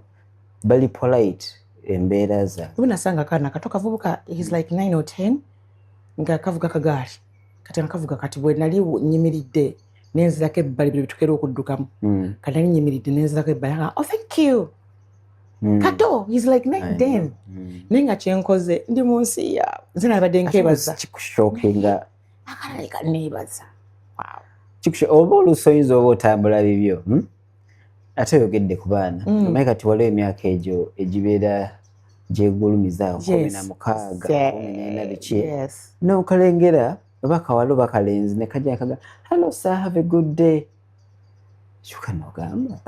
bali polite, embeera zaabwe. Oba nasanga akaana kato kavubuka, he's like 9 or 10, nga kavuga kagaali. Kati nga kavuga, kati bwe nali nyimiridde nenzirako ebbali, bino bitukera okuddukamu. Kati nali nyimiridde nenzirako ebbali nga, "Oh, thank you." Kato, he's like 9, I 10. know. Naye nga kyenkoze ndi mu nsi yaabwe, nze nabadde nkebaza. Kikushockinga. Akaana kaneebaza. Wow. Oba oluusi oyinza oba otambula bibyo, Ate oyogedde ku baana. Omanyi kati waliwo emyaka egyo egibeera gyegulumizaawo, 16, 14, biki, n'okalengera oba kawala oba kalenzi ne kajja kaga, "Hello sir, have a good day." Kyuka n'ogamba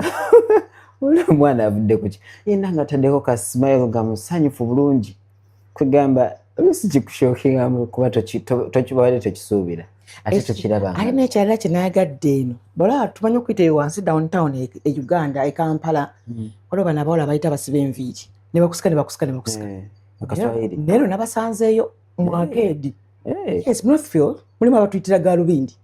oli omwana avudde ku ki, yenna nga ataddeko ka smile nga musanyufu bulungi. Kwegamba oluusi kikushockinga kuba tokibadde tokisuubira ate tokirabanga. Ate n'ekirala kye nayagadde eno, balaba tumanyi okuyita eyo wansi downtown e Uganda, e Kampala, waliwo bano abawala bayita basiba enviiri ne bakusika ne bakusika ne bakusika. Eh, akaswahili. Naye no nabasanzeeyo mu arcade. Eh, yes, Northfield mulimu abatuyitira galubindi.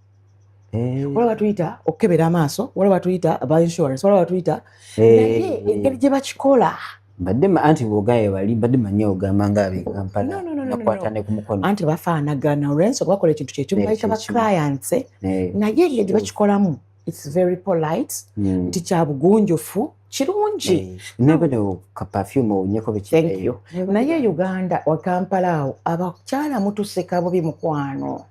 Waliwo batuyita okukebera amaaso, waliwo batuyita aba insurance, waliwo batuyita, naye engeri gye bakikola. Mbadde anti bw'ogaye bali mbadde manyi ogamba nga ab'e Kampala. No, Nakwata no. ne ku mukono. Anti bafaanagana olw'ensonga bakola ekintu kyekimu, Eh, bayita ba kyekimu. clients, Eh, naye engeri gye bakikolamu, it's very polite, nti kya bugunjufu, kirungi. Eh, nebe ka perfume owunyeko biki. Thank you. Naye Uganda wa Kampala awo abakyala mutuseka bubi, mukwano.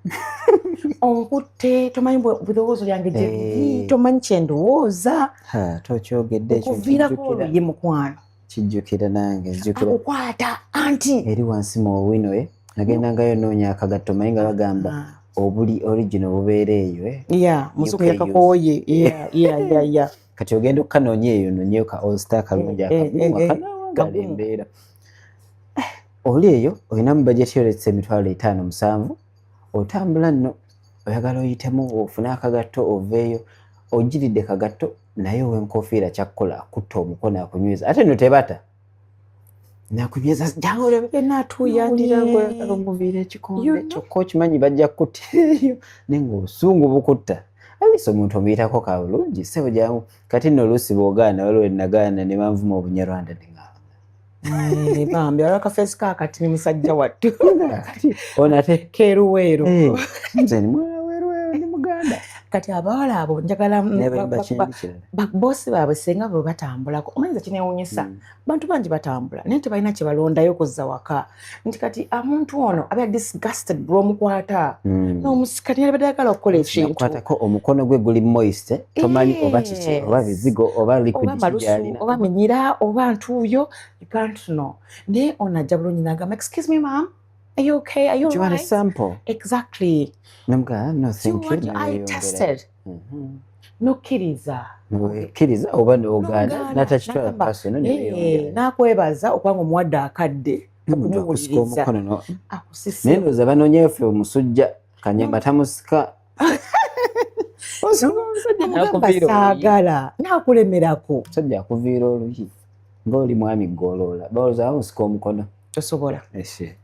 Onkutte, tomanyi birowoozo byange gye biri, tomanyi kyendowooza. Ha, tokyogedde ekyo. Okuviirako Kijjukira. oluyi, mukwano. Kijjukira nange, nzijukira. Akukwata anti. Eri wansi mu Owino, nagendangayo noonya akagatto, manyi nga bagamba obuli original bubeera eyo, eh. Yeah, musuku UK. yakakooye. Yeah. Kati ogenda okukanoonya eyo, nonyeyo ka All Star kalungi, akagumu, akanawangala Kagumu. embeera. Oli eyo olinamu budget yoletsa 500,000, 7,000, otambula nno oyagala oyitemu ofune akagatto oveeyo. Ogiridde kagatto, naye ow'enkofiira kyakkola akutta omukono akunyweza, ate nno tebata nakunyweza, jangu olabe. Yenna Owulira atuuyanye. ng'oyagala omuviira ekikombe, You know? kyokka okimanyi bajja kukuttiraeyo, naye ng'obusungu bukutta. Alisa omuntu omuyitako ka bulungi, ssebo jangu. Kati nno oluusi bw'ogaana, waliwo nagaana ne banvuma obunyarwanda ne ŋŋamba, Bambi waliwo akafeesi kaakati ni musajja wattu. Kati ono ate keeruweeru. Eh, nze ni mwana weeruweeru, ndi muganda. Kati abawala abo njagala Naye bayimba kindi kirala. Babosi baabwe senga bwe batambulako, omanyiza kinewunyisa, bantu bangi batambula naye tebalina kye balondayo kuzza waka, nti kati omuntu ono abeera disgusted bw'omukwata n'omusika, teyalibadde ayagala okukola ekintu. Nakwatako omukono gwe guli moist, eh, tomanyi oba kiki, oba bizigo oba liquid oba malusu gy'alina. Oba minyira oba ntuuyo, you can't know. Naye ono ajja bulungi n'agamba, "Excuse me ma'am, are you okay? Are you Do you want a alright?" sample? Exactly. Namugamba, "No, Do you thank you." want your eye Neyongera. tested? Nokkiriza. Kkiriza oba n'ogaana, N'ogaana, n'atakitwala n'agamba, personal, "Eh," n'akwebaza okubanga omuwadde akadde n'omuntu akusika okumuwuliriza. omukono Akusise. Naye ndowooza banoonyeyo ffe omusujja kanyama tamusika. Omusajja Amugamba n'akuviira oluyi. saagala, n'akulemerako. Omusajja akuviira oluyi ng'oli mwami goloola, balowooza bamusika omukono. Tosobola. Ese.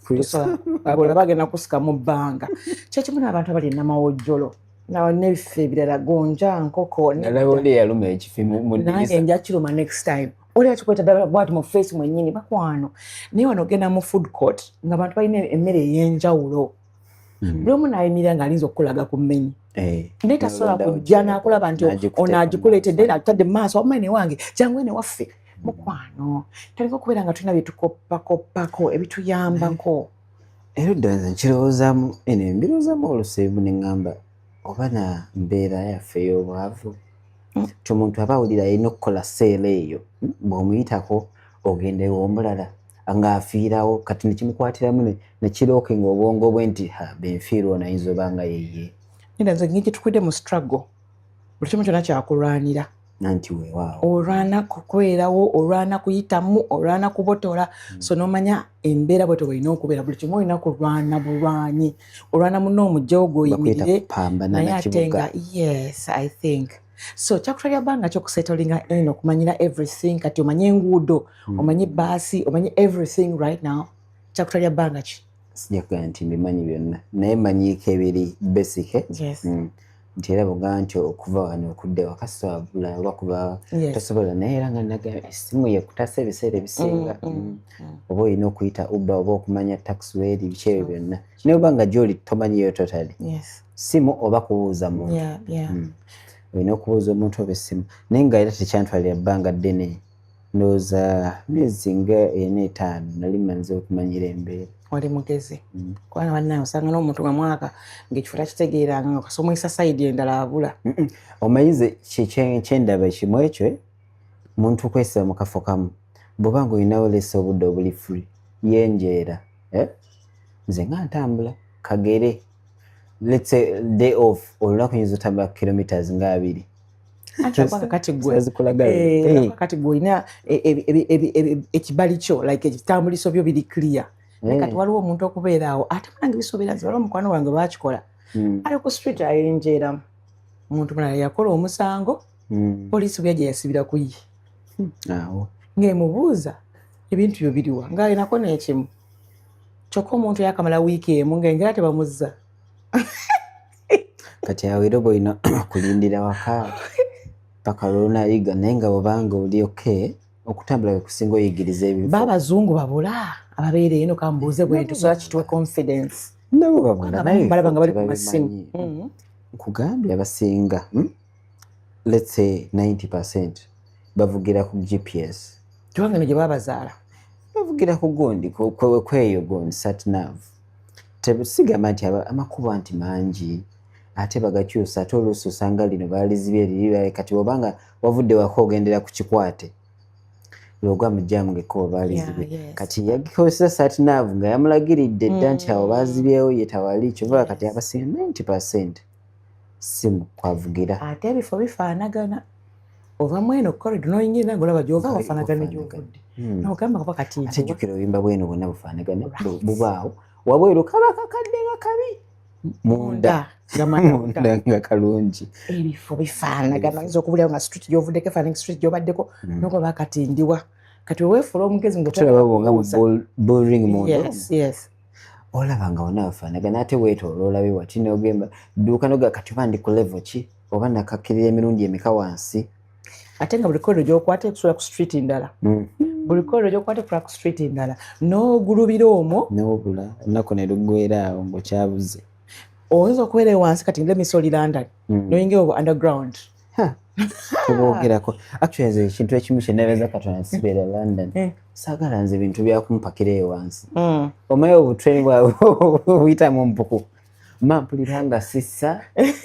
Tosobola. Abola bagenda kusika mu bbanga. Kyekimu n'abantu abali namawojjolo n'ebifo ebirala, gonja, nkoko. Nalaba oli eyaluma ekifi mu Nange ddirisa. nja kiruma next time. Oli akikweta ddala bwati mu face mwennyini, bakwano. Naye wano ogenda mu food court nga abantu balina emmere ey'enjawulo, buli omu n'ayimirira ng'alinza okukulaga ku menu, naye tasobola kujja n'akulaba nti ono agikuleetedde, atadde mu maaso, omanyi newange, jangu ene waffe. Mukwano, talina okubeera nga tulina byetukoppakoppako ebituyambako. Era dda nze nkirowoozaamu, eno mbirowoozamu oluseebu ne ŋŋamba oba na mbeera yaffe ey'obwavu ti omuntu aba awulira alina okukola seera eyo, bw'omuyitako ogenda ew'omulala ng'afiirawo. Kati nekimukwatiramu nekirookinga obwongo bwe nti benfiirwa ono ayinza oba nga yeye. Neda, nze ngeri gyetukulidde mu struggle, buli kimu kyonna kyakulwanira. Nanti weewaawo. Olwana kubeerawo, olwana kuyitamu, olwana kubotola. So nomanya embeera bwetyo bwelina okubeera, buli kimu olina kulwana bulwanyi, olwana muno omugjewo gwoyimirire, naye ate nga yes, I think so kyakutwalira bbanga kyokusettlinga in, okumanyira everything. Kati omanye enguudo, omanye baasi, omanye everything right now. Kyakutwalira bbanga ki? Sijja kugamba nti mbimanyi byonna, naye manyiiko ebiri basic. Nti era bwogamba nti okuva wano okudda ewaka soabula oba kuba tosobola, naye era nga nagamba essimu yekutasa ebiseera ebisinga. Oba olina okuyita Uber oba okumanya taxi weeri, biki ebyo byonna, naye oba nga gyoli tomanyiyo totally, simu oba kubuuza muntu. Olina okubuuza omuntu oba essimu, naye nga era tekyantwalira bbanga ddene, ndowooza myezi nga 4, 5 nali mmanze okumanyira embeera. Wali mugezi, kubanga bannaye osanga n'omuntu nga mwaka ng'ekifo takitegeeranga, nga kasomwisa side endala abula. Omanyize kyendaba kimu ekyo, muntu kwesiba mu kafo kamu, bw'oba nga olinawo lesa obudde obuli free yenjeera, eh? Nze nga ntambula kagere, let's say day off, olunaku nyinza otambula kilometers nga 20. Kati gwe kati gwe olina ekibali kyo, like ekitambuliso byo biri clear. Kati waliwo omuntu okubeera awo ate munange bisobeera. Nze waliwo mukwano wange bakikola, ali ku street ayenjeeramu, omuntu mulala yakola omusango, poliisi bwe yajja yasibira ku ye ng'emubuuza ebintu byo biriwa, ng'alinako n'ekimu kyokka. Omuntu yakamala wiiki emu ng'engera tebamuzza. Kati awo era oba olina kulindira waka paka lwonayiga, naye nga bwobanga oli okay, okutambula kwekusinga oyigiriza ebifo. Baabazungu babula ababeera eno, kambuuze bwe tusobola kituwe confidence. Nabo babula. Naye balaba nga bali ku masimu. Nkugambye abasinga, Let's say 90% bavugira ku GPS. Tubanga eno gye babazaala. Bavugira ku gundi kweyo gundi satnav. Sigamba nti amakubo anti mangi ate bagakyusa, ate oluusi osanga lino baalizibye eriri. Kati bwobanga wavudde waka ogendera ku kikwate lwogwa mu jam ng'ekkubo baalizibye. Kati yagikozesa satnav nga yamulagiridde dda nti awo baazibyewo, ye tawali kyova. Kati abasinga 90% simu kwavugira. Ate ebifo bifaanagana, ova mu eno corridor n'oyingira ng'olaba gy'ova wafaanagana ne gy'ovudde, n'ogamba kuba kati Ate jjukira obuyumba bweno bwonna bufaanagana, bubaawo wabweru kaba kakadde nga kabi, munda munda nga kalungi. Ebifo bifaanagana, oyinza okubulirawo nga street gy'ovuddeko efaanana street gy'obaddeko, n'okuba kati ndiwa. Kati weweefuula omugezi. Tulaba bwonga mu building munda. Yes. Olaba nga wonna bafaanagana, ate weetooloola olabe wati n'ogamba dduuka noga kati oba ndi ku level ki, oba nakakkirira emirundi emeka wansi. Ate nga buli corridor gy'okwata ekusula ku street ndala, buli corridor gy'okwata ekusula ku street ndala, n'ogulubira omwo. N'obula olunaku ne luggwera awo ng'okyabuze. Oyinza okubeera wansi kati lemisa oli London, n'oyingira obwo underground. Tubwogerako. Actually nze ekintu ekimu kyenebeeza Katonda sibeera London. Saagala nze bintu byakumpakira eyo wansi. Omanyi obutrain bwabwe buyita mu mpuku, ma mpulira nga sissa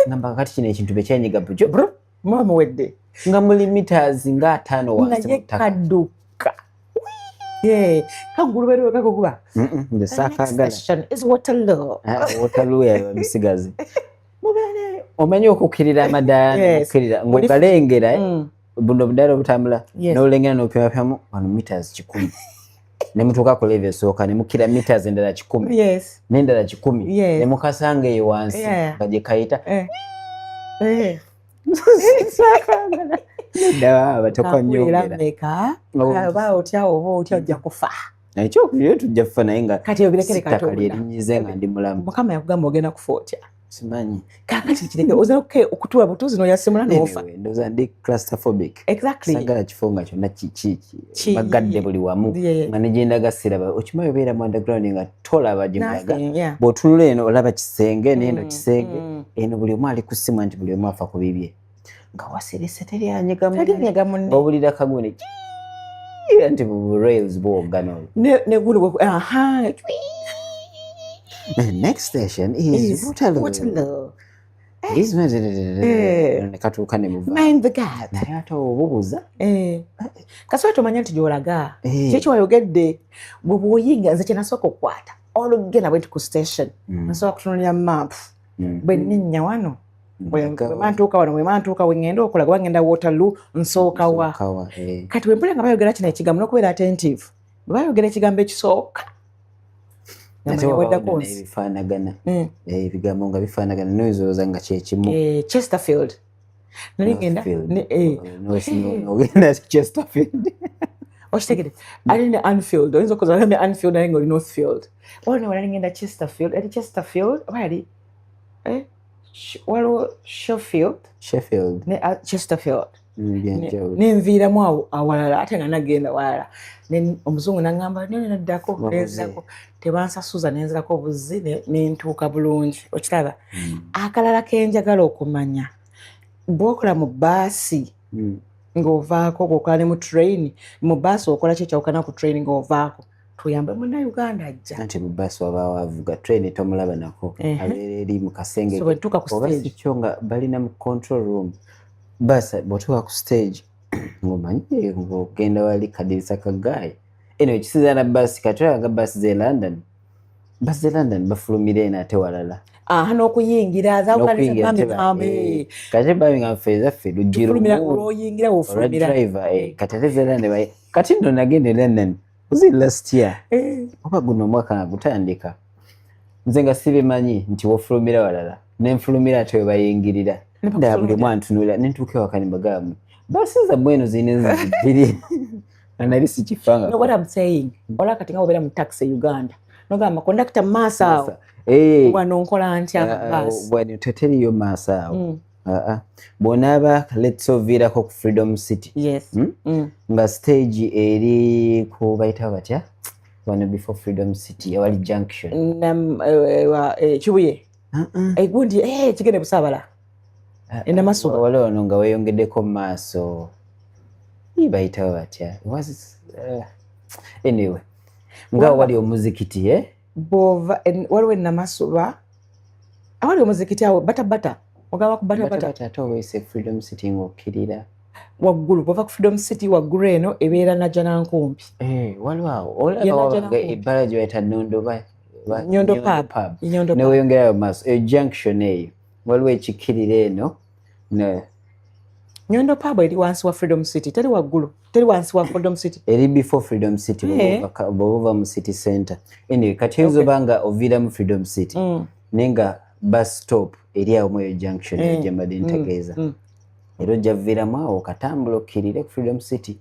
ngamba kati kino ekintu bekyanyiga bujo. Muba muwedde. Nga muli meters nga 50 wansi. Naye kadduka kaguluberewe kagoguba. Nze saakaagala. Is Waterloo. Ah, Waterloo yayo bisigazi mubeere. Omanyi okukkirira amadaala, okukkirira ng'ogalengera, buno budaala obutambula, n'olengera n'opimapyamu wano meters 100, ne mutuuka ku level esooka, ne mukkira meters endala 100, n'endala 100, ne mukasanga eyo wansi nga gye kayita. Nedda, tokanyongera. Meka oba otya, oba otya, ojja kufa. Ekyokubiri tujja kufa, naye nga Kati obirekere. Ttaka Katonda. Lyerinyize nga ndi mulamu. Mukama yakugamba ogenda kufa otya? Simanyi. Kakati kireke oza okutuula butuuzi n'oyasimula n'ofa. Anyway, ndowooza ndi claustrophobic. Exactly. Sagala kifo nga kyonna bagadde buli wamu, nga ne gyendaga siraba. Okimanyi obeera mu underground nga tolaba gye mulaga. Nothing, yeah. Bw'otunula eno olaba kisenge, n'eno kisenge, eno buli omu ali ku ssimu, nti buli omu afa ku bibye, nga wasirise, teri anyega munne. Teri anyega munne. Bawulira kagune nti bu rails bwogana olwo. Ne guli aha. The next station is Is Waterloo. Waterloo. Is Eh. ne katuuka ne muva. Mind the gap. Naye ate obubuza. Eh. Kasooka tomanya nti gy'olaga. Eh. Kiki wayogedde bwe bw'oyinga, nze kye nasooka okukwata olugenda bwe nti ku station, nsobola kutunulira map. Bwe nninnya wano, bwe mantuuka wano, bwe mantuuka we ŋŋenda okola, kuba ŋŋenda Waterloo, nsooka wa? Nsooka wa, eh. Kati bwe mpulira nga bayogera kino ekigambo n'okubeera attentive, bwe bayogera ekigambo ekisooka nga Ate manya wabaawo weddako nno nsi. n'ebifaanagana. Eh, ebigambo nga bifaanagana noyinza nga kyekimu. Eh, Chesterfield nali ngenda Northfield. eh, Ogenda Chesterfield. Okitegere ali ne Anfield, oyinza okukoza ne Anfield naye nga oli Northfield. Waliwo ne wali ngenda Chesterfield, eri Chesterfield oba yali waliwo Sheffield. Sheffield. Ne Chesterfield. Byanjawulo. Nenviiramu awo awalala ate nga nagenda walala. Omuzungu naŋŋamba nene naddako. Wabuze. Nenzirako, tebansasuza, nenzirako obuzi nentuuka bulungi, okiraba. Akalala kenjagala okumanya, bw'okola mu baasi ng'ovaako, bw'okola ne mu train, mu baasi okola ki ekyawukana ku train ng'ovaako? Tuyambe Munnayuganda ajja. Anti mu baasi wabaawo avuga, train tomulaba nako. Abeera eri mu kasenge. So bwe ntuuka ku Oba si stage. kyo nga balina mu control room. Baasi bw'otuuka ku stage ng'omanyi ng'ogenda wali kadirisa ka guy. Anyway, kisinziira na baasi. Kati olaba nga baasi z'e London. Baasi z'e London bafulumira eno ate walala. Aha, n'okuyingira N'okuyingira zawukaniza. Kati Birmingham ffe ezaffe luggi Tufulumira lumu. olwoyingira Olwa wofulumira. driver, eh, kati ate z'e London kati nno nagenda e London. Was it last year? Eh. Oba guno omwaka nga gutandika. Nze nga sibimanyi nti wofulumira walala. Nenfulumira ate we bayingirira. Ne Ndaba buli bakufulumira. omu antunuulira, ne ntuuka ewaka ne mbagamba, baasi zammwe eno zirina enzigi bbiri. Nga nali sikifanga. No, what I'm saying, olaba kati nga bw'obeera mu taxi e Uganda, nogamba kondakita mu maaso awo. Eh. Wano nkola ntya mu Ah, ah, baasi? wano teteriiyo maaso awo. Ah, ah. Bw'onaaba let's oviirako ku Freedom City. Yes. Nga stage eri ku bayitawo batya? Wano before Freedom City awali junction. Kibuye. Ah, ah. Egundi kigende Busaabala. Ah, E Namasuba. waliwo wano nga weeyongeddeko mu maaso. Ii, bayitawo batya? Anyway, nga wali omuzikiti, eh? Bw'ova waliwo e Namasuba awali omuzikiti awo bata bata, ogaba ku bata bata. Bata ate oweese Freedom City ng'okkirira. Waggulu bw'ova ku Freedom City waggulu eno ebeera Najjanankumbi. Eh, waliwo awo. Ye Olaba Najja wabanga Nankumbi. ebbala gye bayita Nyondo Nyondo Nyondo Pub. Pub. Nyondo Ne Pub. weeyongerayo mu maaso. Eyo junction eyo. Waliwo ekikkirira eno. Ne Nyondo Pub eri wansi wa Freedom City, teri waggulu, teri wansi wa Freedom City. Eri before Freedom City, bw'oba ova mu city center. Anyway, kati oyinza oba nga oviira mu Freedom City. Naye nga bus stop eri awo mu eyo junction eyo gye mbadde ntegeeza. Era ojja kuviiramu awo okatambula okkirire ku Freedom City.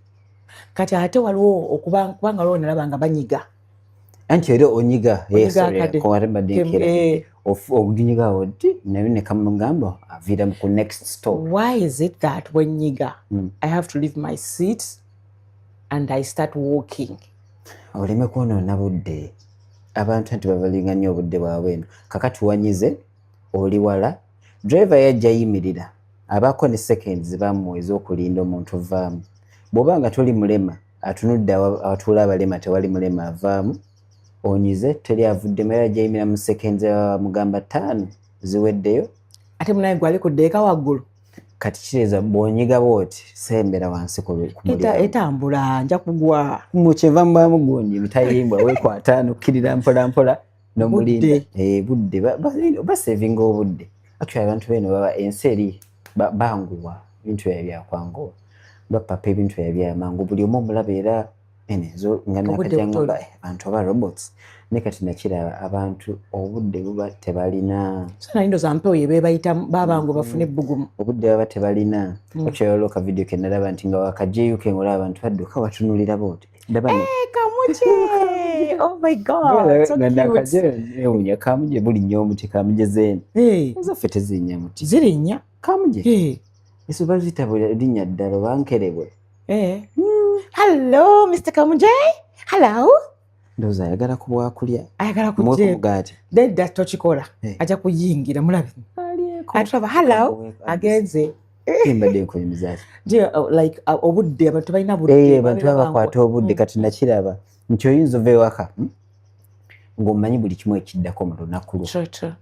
Kati ate waliwo okuba kubanga waliwo nalaba nga banyiga. Anti era onyiga, Onyiga sorry, akadde. ko ate mbadde nkera. Ogunyiga awo ddi naye ne kamugamba aviira ku next stop. Why is it that when nyiga, I have to leave my seat and I start walking? Oleme kwonoona budde. Abantu anti babalinga nnyo obudde bwabwe eno. Kakati wanyize oli wala, driver yajja yimirira, abaako ne seconds bamuwa ez'okulinda omuntu ovaamu. Bw'oba nga toli mulema, atunudde awatuula abalema tewali mulema avaamu, onyize teri avuddemu era ajja yimirira mu seconds mugamba 5 ziweddeyo. Ate munaye gwali ku ddeeka waggulu. Kati kitegeeza bw'onyiga bw'oti sembera wansi ku mulyango. Etambula nja kugwa. Mu kyenva mubaamu gundi mitayimbwa weekwata n'okkirira mpola mpola n'omulinda. Budde. Eh, budde basevinga obudde. Actually abantu beno baba ensi eri banguwa ebintu byabwe byakwanguwa. Bapapa ebintu byabwe byamangu buli omu omulaba era ene zo nga Obudde nakajja butono. ngamba, abantu aba robots. Naye kati nakiraba abantu obudde buba tebalina. So nali ndowooza mpewo ye beebayitamu baabangu bafune ebbugumu. Obudde baba tebalina. Actually waliwo ka video ke nalaba nti nga wakajja UK ng'olaba abantu badduka batunulira bw'oti. Ndaba Kamuje! Oh my God, so cute. Ewunya kamuje bulinnya omuti, kamuje zeeno. Hey, ezaffe tezinnya muti. Zirinnya? Kamuje. Hey. Eso baziyita linnya ddala oba nkerebwe. Hey. Hello, Mr. Kamuje. Hello. Ndowooza ayagala ku bwakulya. Ayagala muwe ku kujja. Mugaati. Nedda, tokikola. Eh. Ajja kuyingira, mulabe. Atulaba, hello. Agenze. Mbadde nkunyumiza ki? Je, like obudde, abantu balina budde. Eh, abantu babeera bakwata obudde. Kati nakiraba nti oyinza ova ewaka, ng'omanyi buli kimu ekiddako mu lunaku lwo. True, true.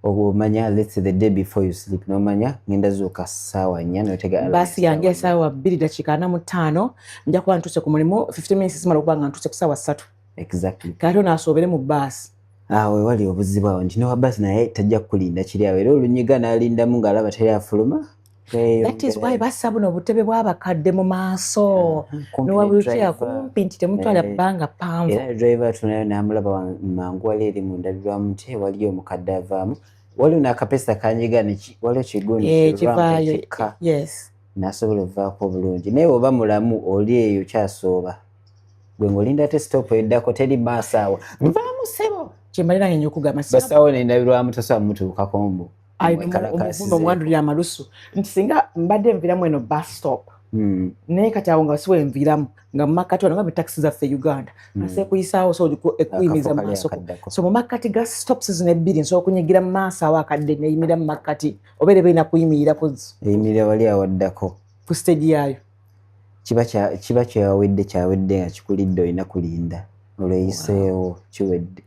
Omanya, let's say the day before you sleep, n'omanya ngenda zuuka ssaawa 4, n'otega alarm. Baasi yange essaawa 4. Essaawa 2:45, nja kuba ntuuse ku mulimu 15 minutes simala okuba nga ntuuse ku ssaawa 3. Kati onaasoobere mu baasi. Awo wali obuzibu awo nti nowa baasi naye tajja kukulinda kiri awo, era olunyiga n'alindamu ng'alaba teri afuluma. That is why bassa buno obutebe bw'abakadde mu maaso nowa wheelchair kumpi nti temutwala bbanga ppanvu. Era driver atunayo n'amulaba mangu wali eri mu ndabirwamu nti, "Eh, waliyo omukadde avaamu," waliwo n'akapesa kanyiga waliwo kigundi Eh, ki ramp kivaayo. ekikka n'asobola ovaako obulungi. Naye oba mulamu oli eyo kyasooba gwe ng'olinda ate stop eddako, teri maaso awo, nvaamu ssebo. Kyembalira ngenye okugamba basawo n'endabirwamu tosobola mutuukako mbu omuvumba omwandulira amalusu nti singa mbadde nviramu eno bus stop, naye kati awo nga si wenviiramu nga mu makkati wano nga bitakisi zaffe e Uganda ase kuyisaawo so ekuyimiriza mu Akafo kali maaso. Akaddako. So mu makkati ga stops zino ebbiri nsobola okunyigira mu maaso awo akadde neyimirira mu makkati oba era berina kuyimirira ku eyimirira wali awaddako ku stage yaayo. Kiba kyawedde, kyawedde nga kikulidde, olina kulinda olweyiseewo, kiwedde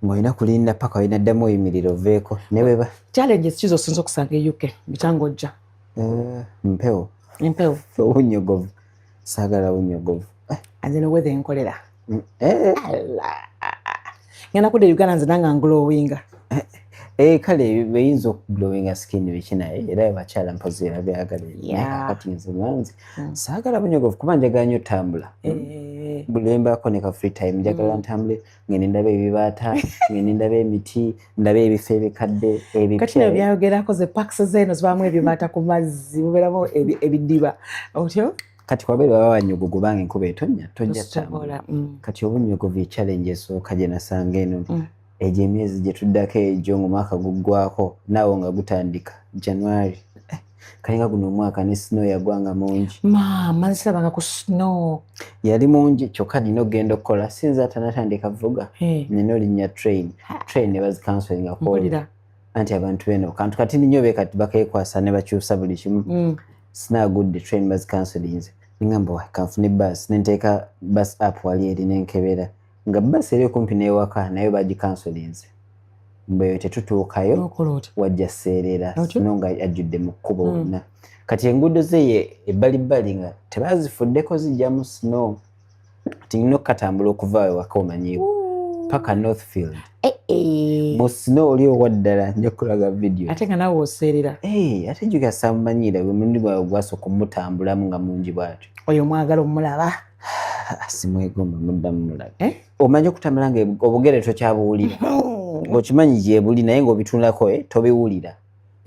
ng'olina kulinda paka olina ddamu oyimirira oveeko ne bweba. Challenges kizo osinza okusanga e UK bikyanga ojja? Eh, mpewo. Empewo. Obunyogovu, saagala bunyogovu. Nze ne weather enkolera. Eh, Allah. Ngenda kudda e Uganda nze nanga nglowinga. Eh, kale beyinza okuglowinga skin biki, naye era abakyala mpozi era byagala. Naye kakati nze manzi saagala bunyogovu kuba njagala nnyo otambula. Eh, Buli lwembaako ne ka free time njagala ntambule, ngende ndabe ebibaata, ngende ndabe emiti, ndabe ebifo ebikadde kati nabyo ebipya. Byayogerako ze parks zeeno zibaamu ebibaata ku mazzi, mubeeramu ebidiba otyo. Kati kwabeera baba banyogogo bange enkuba etonnya tojja tambula. Tosobola. Kati obunyogovu challenge esooka gye nasanga eno. Egyo emyezi gye tuddako egyo ng'omwaka guggwako naawe nga gutandika January. Eh, kalinga guno omwaka ne snow yagwanga mungi. Maama, nzirabanga ku snow. Yali mungi, kyokka nina okugenda okukola sinza atanatandika vuga. Eh, nina olinnya train, train ne bazicancelinga. Mpulira. Anti abantu beno kantu kati nnyo be kati bakekwasa ne bakyusa buli kimu. Sinaagudde train bazicancelinze, nengamba wa kanfune bus, nenteeka bus app wali eri nenkebera nga bus eri okumpi n'ewaka nayo bagicancelinze, mbweyo tetutuukayo. N'okola otya? Wajja seerera. Otyo? Snow nga ajjudde mu kkubo wonna. Kati enguudo zeye ebbalibbali nga tebazifuddeko zijjamu snow, kati nina okukatambula okuva ewaka omanyiiwo paka Northfield Eh, eh. mu snow oli owaddala. Nja kulaga video. Ate nga naawe oseerera. Eh, ate jjuka samumanyiira, gwe mulundi gwawe gwasooka omutambulamu nga mungi bw'atyo. Oyo mwagala omulaba. Ah, simwegomba muddamu mulabe. Eh? Omanyi okutambula nga obugere tokyabuwulira, ng'okimanyi gyebuli naye ng'obitunulako, eh, tobiwulira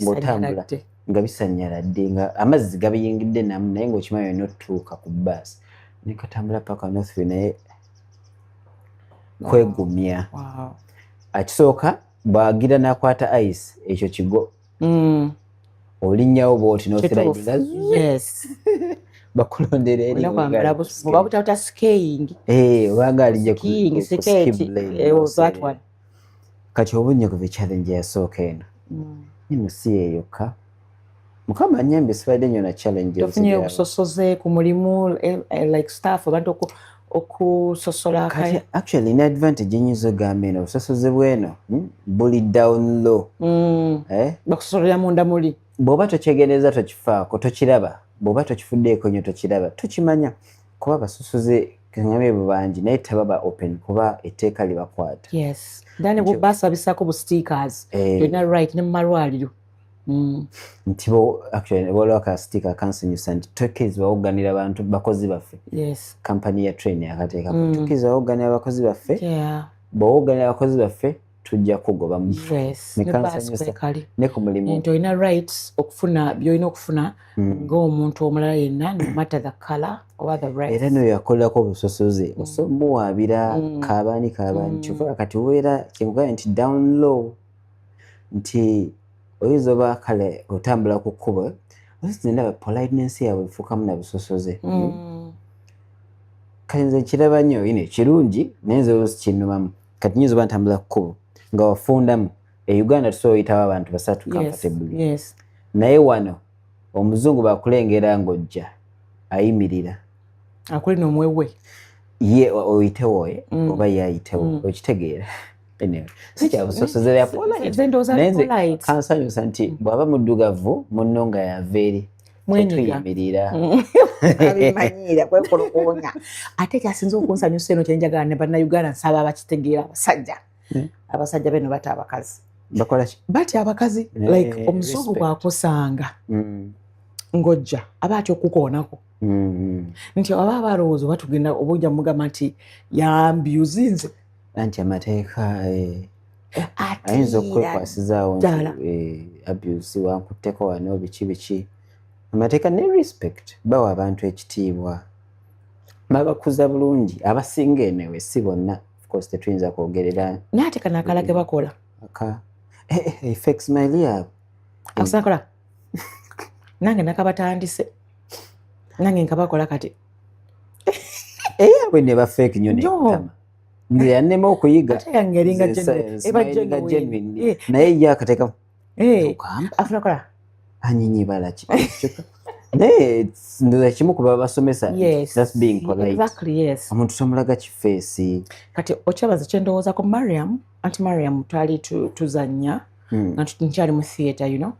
ng'otambula. Bisanyaladde. Nga bisanyaladde, nga amazzi gabiyingidde namu, naye ng'okimanyi olina otutuuka ku baasi. Nekatambula paka Northfield, naye kwegumya. Akisooka bw'agira n'akwata ice, ekyo kigo olinnyawo bw'oti Kituufu. n'oslidinga bakulondera eri. Olina kwambala butawuta skiing. Eh, obanga alijja Skiing, ku skate, ski blade eh, n'oseerera. that one. Kati obunyogovu challenge yasooka eno. Eno si yeyokka, Mukama anyambye sibadde nnyo na challenge. Tofunye obusosoze ku mulimu, like staff, abantu okusosola? Kati actually ne advantage enyinza ogamba eno, obusosoze bweno, buli down low. Eh? Bakusosolera munda muli. Bw'oba tokyegendereza tokifaako, tokiraba. Bw'oba tokifuddeeko nnyo tokiraba, tokimanya, kuba abasosoze kaŋŋambe bo bangi naye tebaba open kuba etteeka libakwata. Yes, then basabisako bu stickers. Eh, yolina right ne mu malwaliro. Nti bo actually waliwo aka sticker kansanyusa nti tokkirizibwa wogganira bantu bakozi baffe. Kampani ya train yakateekako, tokkirizibwa wogganira abakozi baffe. Bw'owogganira abakozi baffe Tujja kugoba mu Yes. Ne Ne kansanyusa. baasi kwekali Ne ku mulimu. Nti olina rights okufuna byolina okufuna ng'omuntu omulala yenna, no matter the color oba the race. Era noyo yakolerako obusosoze, osobola muwaabira kabaani kabaani. Kyova kati obeera kyenkugambye nti down low, nti oyinza oba kale otambula ku kkubo, oyinza ndaba politeness yaabwe efuukamu na busosoze. Kale nze nkiraba nnyo ino kirungi, naye nze oluusi kinnumamu. Kati nyinza oba ntambula ku kkubo nga wafundamu, e Uganda tusobola oyitawo abantu basatu comfortably, naye wano omuzungu bakulengera ng'ojja, ayimirira. Akulina omwewe. Ye oyitewo ye oba ye ayitewo. Okitegeera? Anyway, si kyabusosoze lya polite. Nze ndowooza Naye nze polite. kansanyusa nti bw'aba muddugavu munno nga yava eri, Mwenyiga. tetuyimirira. Abimanyiira kwekolokonya. Ate kyasinza okunsanyusa eno, kyenjagala ne Bannayuganda nsaba abakitegeera, abasajja, abasajja beno bata abakazi. Bakola ki? Batya abakazi. Like omuzungu Respect. bw'akusanga ng'ojja, aba atya okukoonako, nti aba alowooza oba tugenda oba ojja mugamba nti yambyuzinze. Anti amateeka, ayinza okwekwasizaawo nti Ddala. Abuse, wankutteko wano, biki biki. Amateeka ne respect, bawa abantu ekitiibwa, babakuza bulungi abasinga. Enewe si bonna, of course, tetuyinza kwogerera. Naye ate kano akala ke bakola. Aka fake smile yaabwe. Akusakola nange nakabatandise, nange nkabakola kati. Eyaabwe ne ba fake nnyo. Njo. Nekutama nze yannema okuyiga. Ate yange eringa Nze genuine, eba smilinga genuine. genuine. Naye ye akateeka ogamba afuna kola. Anyinyibala ki? Kyokka naye ndowooza kimu ku babasomesa, that's being polite. Exactly, yes. Omuntu tomulaga kifeesi. Kati okyabaza kyendowoozako, Mariam, anti Mariam twali tuzannya nga nkyali mu theatre,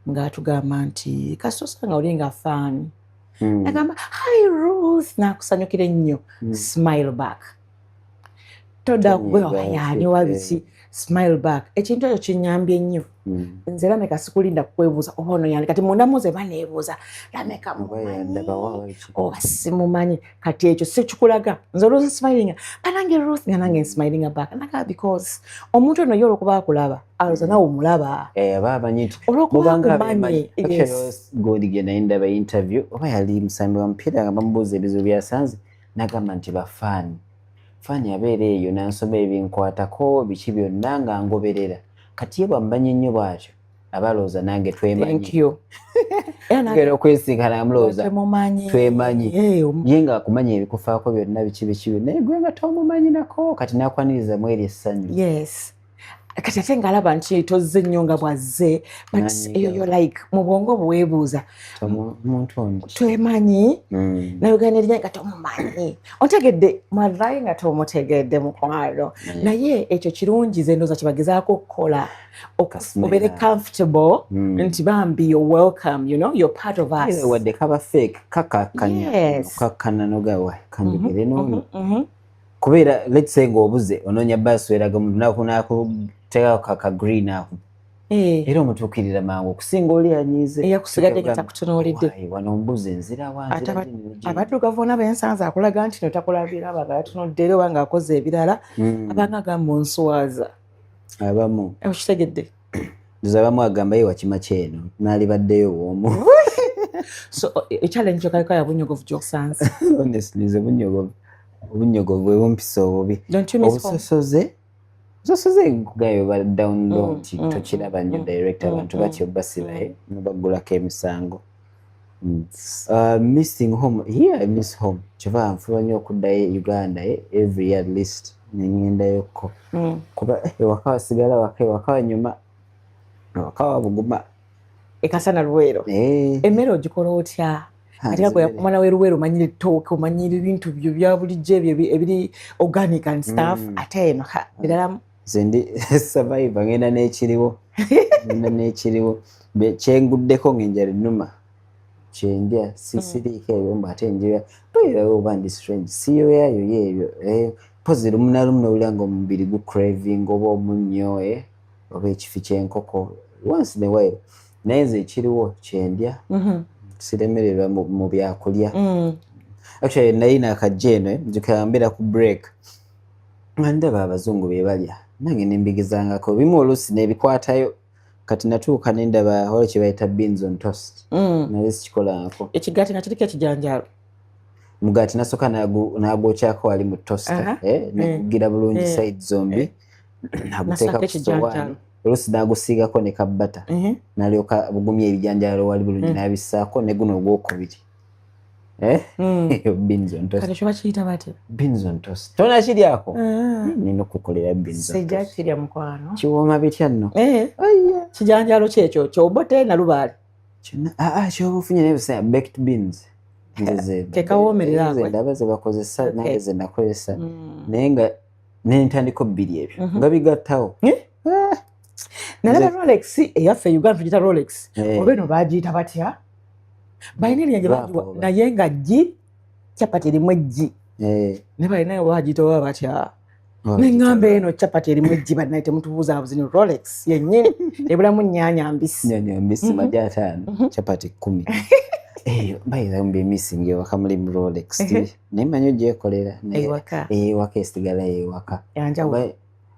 ng'atugamba nti kasoosa nga oli nga fan, agamba, "Hi Ruth," nakusanyukira ennyo, smile back. Todda Tonyiga, yani oba biki, smile back. Ekintu ekyo kinyambye nnyo. Nze Lameka sikulinda kukwebuuza oba ono yani. Kati munda nze baneebuuza, Lameka Oba mumanyi yandabawo oba biki. Oba simumanyi. Kati ekyo si kikulaga nze olwoza smilinga banange Ruth, nga nange nsmilinga back naga, because omuntu ono ye olwokuba akulaba alowooza nawe omulaba. Aba amanyi nti Olwokuba mubanga akumanyi, abemanyi. Actually, gundi gye naye ndaba interview, oba yali musambi wa mupiira, nga bamubuuza ebizibu byasanze, n'agamba nti bafaani faani abeera eyo nansoma ebinkwatako biki byonna nga ngoberera. Kati ye bwammanyi nnyo bw'atyo, aba alowooza nange twemanyi. Thank you. Era nange Tugenda okwesinkana amulowooza temumanyi. Twemanyi. Ye nga akumanya ebikufaako byonna, biki biki, naye gwe nga tomumanyi nako. Kati n'akwaniriza mu eri essanyu. Yes, kati ate ng'alaba nti tozze nnyo nga bw'azze, but Nanyiga. eyo yo like mu bwongo bwebuuza, Omuntu ono twemanyi? Nayogera erinnya nga tomumanyi, ontegedde mwavayo nga tomutegedde, mukwano. Naye ekyo kirungi, ze ndowooza kyebagezaako okukola, Kasmira. obeere comfortable nti bambi you're welcome, you're part of us. Era wadde kaba fake, kakakkanya, okakkana nogawa kanjogere n'ono, kubeera let's say ng'obuze, onoonya baasi eraga omuntu nakuteekako ka green ako, era omutuukirira mangu okusinga oli anyiize. Eyakusigadde nga takutunuulidde. Why, wano mbuze nzira wa? Ate nzira gino gino. Abaddugavu bonna bensanze akulaga nti no takulabira, aba nga yatunudde era oba ng'akoze ebirala, abanga agamba onswaza. Abamu Okitegedde? Nze abamu agamba ye wakima kyeno naalibaddeyo bwomu. So echallenge yokaleka ya bunyogovu gy'osanze? Honestly, nze bunyogovu, obunyogovu bwe bumpisa obubi. Don't you miss home? Obusosoze, busosoze nkugayo ba down low nti tokiraba nnyo direct. Abantu batyo basibaye nebaggulako emisango. Missing home, here I miss home. Kyova nfuba nnyo okuddayo e Uganda, every year at least nengendayokko, kuba ewaka wasigala waka, ewaka wanyuma, ewaka wabuguma. Ekasana Luweero. Emmere ogikola otya? Ha, Ate gwe nze mmere. omwana w'eruweero, omanyira ettooke, omanyira ebintu byo bya bulijjo ebyo ebiri organic and stuff. Ate eno ha biralamu. Nze ndi survivor, ngenda n'ekiriwo, ngenda n'ekiriwo. Kyenguddeko ng'enjala ennuma kyendya, sisiriiko ebyo mbu ate njira toyerawo oba ndi strange, siyoyayo ebyo. Mpozi lumu na lumu nowulira nga omubiri gu craving oba omunnyo, oba ekifi ky'enkoko once in a while, naye nze ekiriwo kyendya. Siremererwa mu byakulya. Actually naye nakajja eno, nzukira mbeera ku break nga ndaba abazungu be balya. Nange nembigezangako bimu, oluusi nebikwatayo. Kati natuuka nendaba waliwo kye bayita beans on toast. Naye sikikolangako. Ekigaati nga kiriko ekijanjaalo. Mugaati nasooka n'agwokyako wali mu toaster, negugira bulungi side zombi, naguteeka Nassaako ku sowaani. ekijanjaalo. Oluusi n'agusiigako ne kabbata, n'alyoka bugumya ebijanjaalo wali bulungi, n'abissaako ne guno ogwokubiri. Beans on toast. Kati ekyo bakiyita batya? Beans on toast tonakiryako? Nina okukolera beans on Sijja toast. kirya, mukwano. Kiwooma bitya nno. Kijanjaalo kyekyo kyobote nalubaale? Kyonna kyoba ofunye, naye busa baked beans nze Ke kawoomerera nze ako, eh? ndaba ze bakozesa. Nange ze nakozesa, naye nga nentandika obbiri ebyo nga bigattawo. Eh? Nalaba Rolex eyaffe e Uganda, tugiyita Rolex. Oba eno bagiyita batya? Balina erinnya gye Wrap bagiwa. oba? Naye nga ggi capati erimu eggi. Naye balina bagiyita oba batya? Oba Neŋŋamba eno capati erimu eggi, bannaye temutubuuzaabuzi, ni Rolex yennyini, ebulamu nnyaanya mbisi. Nyanya mbisi, magi 50, capati 10. Eyo bayira mbi missing ewaka mulimu Rolex. Naye manyi ogyekolera naye Ewaka. Ewaka esigala ewaka. Yanjawulo.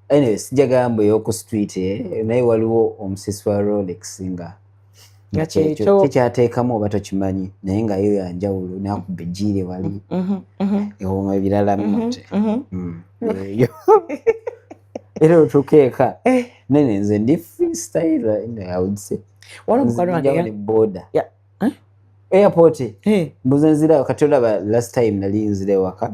Anyway, sijja mbu ey'oku street, naye waliwo omusisi wa Rolex nga Nga kyekyo kyekyo. kyekyateekamu oba tokimanyi, naye nga yo yanjawulo, nakuba ejiire wali ewooma ebirala mute. Eyo era otuuka eka. Nene nze ndi freestyle, I would say. Waliwo mukwano wange Nzijjawo ne boda. Eh? Airport mbuze nzirayo. Kati olaba last time nali nzira ewaka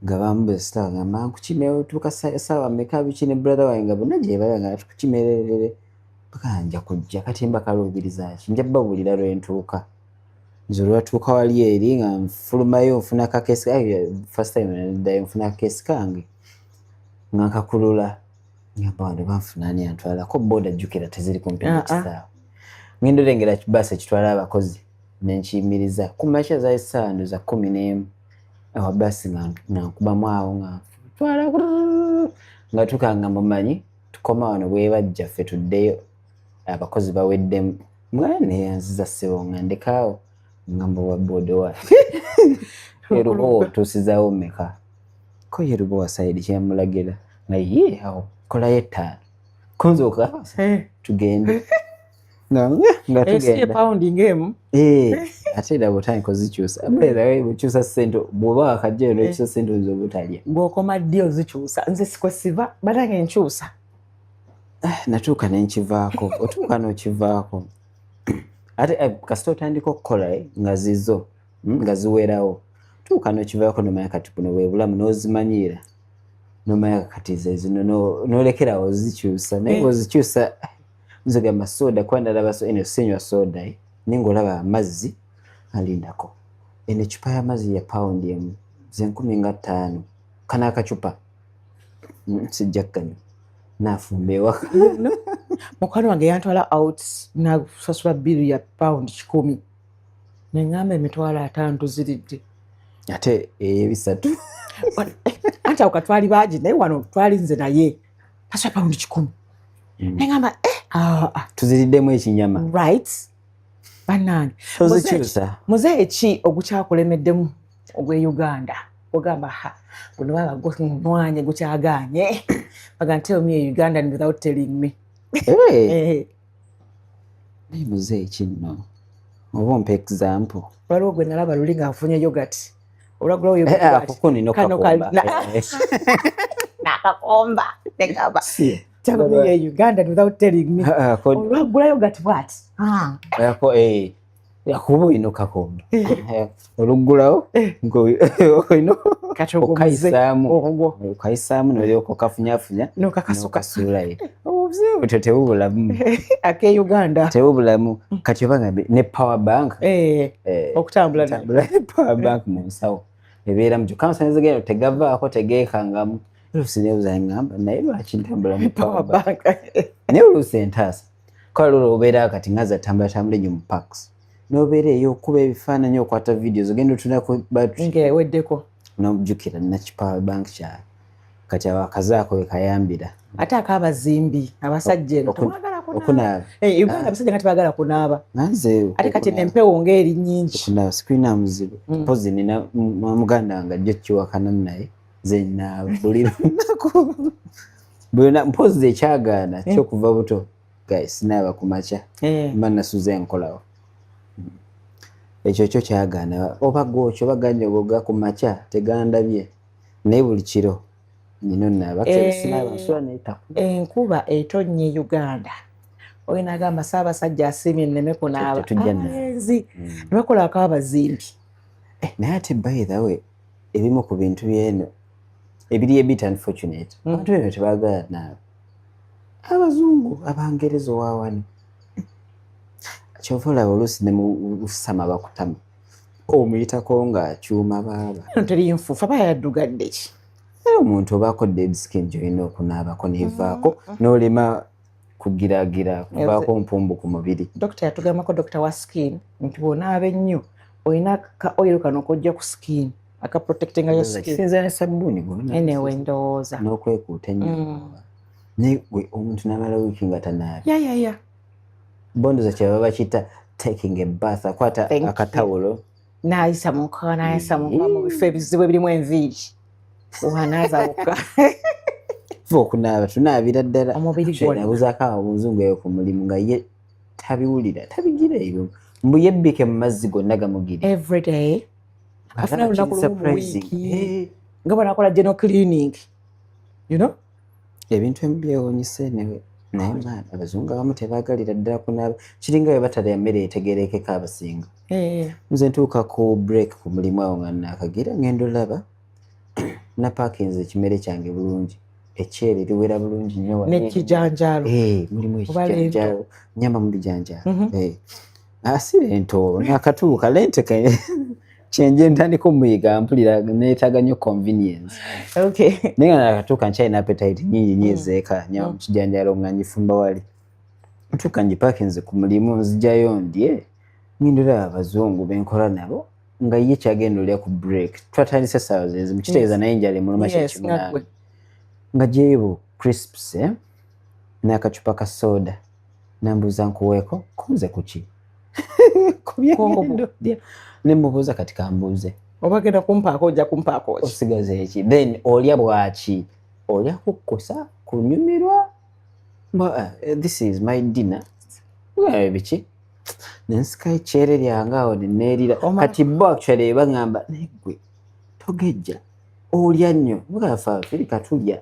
nga bambuza sitawa, ngamba nkukime otuuka saawa mmeka biki, ne brother wange nga bonna gye bali nga tukukimererere paka nja kujja. Kati mbakaluubiriza ki? Nja babuulira lwe ntuuka. Nze olwatuuka wali eri nga nfulumayo, nfuna kakesi. First time naddayo, nfuna kakesi kange nga nkakulula, ngamba wano banfuna ani antwalako boda? Jjukira teziri kumpi nekisaawe. Ngenda olengera kibaasi ekitwala abakozi, nenkiyimiriza ku makya, zaali ssaawa ndoza 11. Awa baasi nga nkubamu awo nga twala nga tuka nga mumanyi tukoma wano, bwebajja ffe tuddeyo, abakozi baweddemu. Mwana neyanziza ssebo nga ndekaawo, ngamba wa boda wa erubowa otuusizaawo mmeka? Ko ye Lubowa side kyemulagira nga ye awo kolayo 5 kunzuuka. Tugende nga nga tugenda. Pawundi ng'emu. Ate era bw'otandika ozikyusa, bwekyusa ssente, bw'oba wakajjayo n'okyusa ssente oyinza obutalya. Ng'okoma ddi ozikyusa? Nze sikwesiva banange nkyusa. Natuuka nenkivaako, otuuka n'okivaako. Ate kasita otandika okukola nga zizo nga ziwerawo, tuuka n'okivaako nomanya kati buno bwe bulamu, n'ozimanyiira nomanya kati ze zino, n'olekerawo ozikyusa. Naye bw'ozikyusa, nze gamba soda kuba ndalaba eno sinywa soda, naye ng'olaba amazzi alindako eno ecupa y'amazzi ya pawundi 1 ze 15,000, kano akacupa sijja kukanywa, naafumba ewaka. Mukwano wange yantwala out nasasula bill ya pawundi 100, neŋŋamba 50,000 tuziridde. Ate ey'ebisatu. Anti awo katwali baagi, naye wano twali nze naye nasasula pawundi 100, neŋŋamba ah, ah. Tuziriddemu ekinyama. Right, bannange. Tozikyusa. Muzeeyi ki ogukyakulemeddemu ogw'e Uganda ogamba, ha, guno baba gunwanye gukyaganye? Baga tell me a Ugandan without telling me. Naye muzeeyi kino oba ompa example? Waliwo gwe nalaba luli nga nfunye yogurt, olwagulawo yogurt Ako ko nina Kano okakomba. Nakakomba, negamba tell me a Ugandan without telling me. Olwagula yogurt bwati. Ah. Ako akuba olina okakomba, oluggulawo olina Kati ogwo muze okayisaamu. Ogwo. Okayisaamu nolyoka okafunyafunya nokakasuka. Nokasuulayo. Obuzibu butyo tebubulamu. Ake Uganda. Tebubulamu. Kati oba nga ne power bank. Okutambula nayo. Tambula ne power bank mu nsawo ebeera mu kyokka amasannyalaze geno tegavaako, tegeekangamu. Oluusi nebuuza ngamba naye lwaki ntambula ne power power bank? Bank. Naye oluusi entaasa kola lolo obeera kati nga zatambula tambula ennyo mu parks, n'obeera eyo okuba ebifaananyi, okwata videos, ogenda otunako battery nga eweddeko. N'ojjukira nina ki power bank kyawe, kati awo akazaako we kayambira. Ate ak'abazimbi abasajja eno temwagala kunaaba. Okunaaba. Uganda abasajja nga tebagala kunaaba. Nanze Ate kati eno empewo ng'eri nnyingi. Okunaaba sikulina muzibu. Mpozi nina muganda wange ajja kiwakana, naye nze naaba buli lunaku. Bwena mpozi ekyagaana kyokuva buto, guys, sinaaba ku makya, mba nasuze enkolawo. Ekyo kyo kyagaana, oba gwokyo oba ganjogoga ku makya tegandabye, naye buli kiro nina onaaba. Sinaaba, nsula neetaku. Enkuba etonnye Uganda, oyo nagamba Ssaabasajja asiimye nneme kunaaba. Tetujja naaba. Abalenzi ne bakolako abazimbi. Naye ate by the way, ebimu ku bintu byeno ebiri a bit unfortunate, abantu beno tebaagala naaba, abazungu, abangereza owawano. Kyova olaba oluusi ne mu summer bakutama, omuyitako ng'akyuma baaba. Eno teri nfuufu, aba yaddugadde ki? Era omuntu obaako dead skin gyolina okunaabako nevaako, n'olema kugiragira kuvaako mpumbu ku mubiri. Dokita yatugambako, dokita wa skin, nti bw'onaaba ennyo olina ka oil kano kojja ku skin akaprotectinga your skin. Kisinza ne sabbuuni gwonna. Anyway, ndowooza n'okwekuuta ennyo. Naye gwe omuntu n'amala wiiki nga tanaabi. Ya. Bondoza kyebaba bakiyita taking a bath, akwata Thank you. akatawulo. N'ayisa mu nkawa, n'ayisa mu nkawa mu bifo ebizibu ebirimu enviiri, wanaaza wokka. Fe okunaaba tunaabira ddala. Omubiri gwonna. Nabuzaako awo omuzungu eyo ku mulimu nga ye tabiwulira, tabigira ebyo, mbu yebbike mu mazzi gonna gamugire. Every day afuna olunaku lumu mu Surprising. wiiki nga bwanakola general cleaning. Ebintu ebimu byewuunyisa newe, naye maana abazungu abamu tebaagalira ddala kunaaba, kiringa bwe batalya mmere etegerekeka abasinga. Nze ntuuka ku break ku mulimu awo nga naakagira, ngenda olaba napaakinze ekimere kyange bulungi, ekyere liwera bulungi nnyo wano. N'ekijanjaalo. Mulimu Oba lento. ekijanjaalo, nyama mu bijanjaalo. Asi lento nakatuuka lente kyenje ntandika omuyiga, mpulira neetaaga nnyo convenience. Naye nga nakatuuka nkyalina appetite nyingi nnyo ezeeka nyama mu kijanjaalo nga ngifumba wali, ntuuka ngipaakinze ku mulimu, nzijayo ndye, ngenda olaba abazungu benkola nabo nga ye kyagenda olya ku break, twatandise essaawa zezimu, kitegeeza naye njala emuluma. Nga ggwe. Kyekimunaana nga gyeyo crisps, eh? N'akacupa ka soda, nambuuza nkuweeko kunze kuki Kongo. nemubuuza kati kambuuze. Oba genda kumpaako, ojja kumpaako ki? Osigaza eki? Then olya bwaki? Olya kukkusa kunyumirwa? This is my dinner. Biki nensika ekyere lyange awo neneerira. Kati bo actually baŋŋamba, naye gwe togejja, olya nnyo, mugafa Afirika tulya,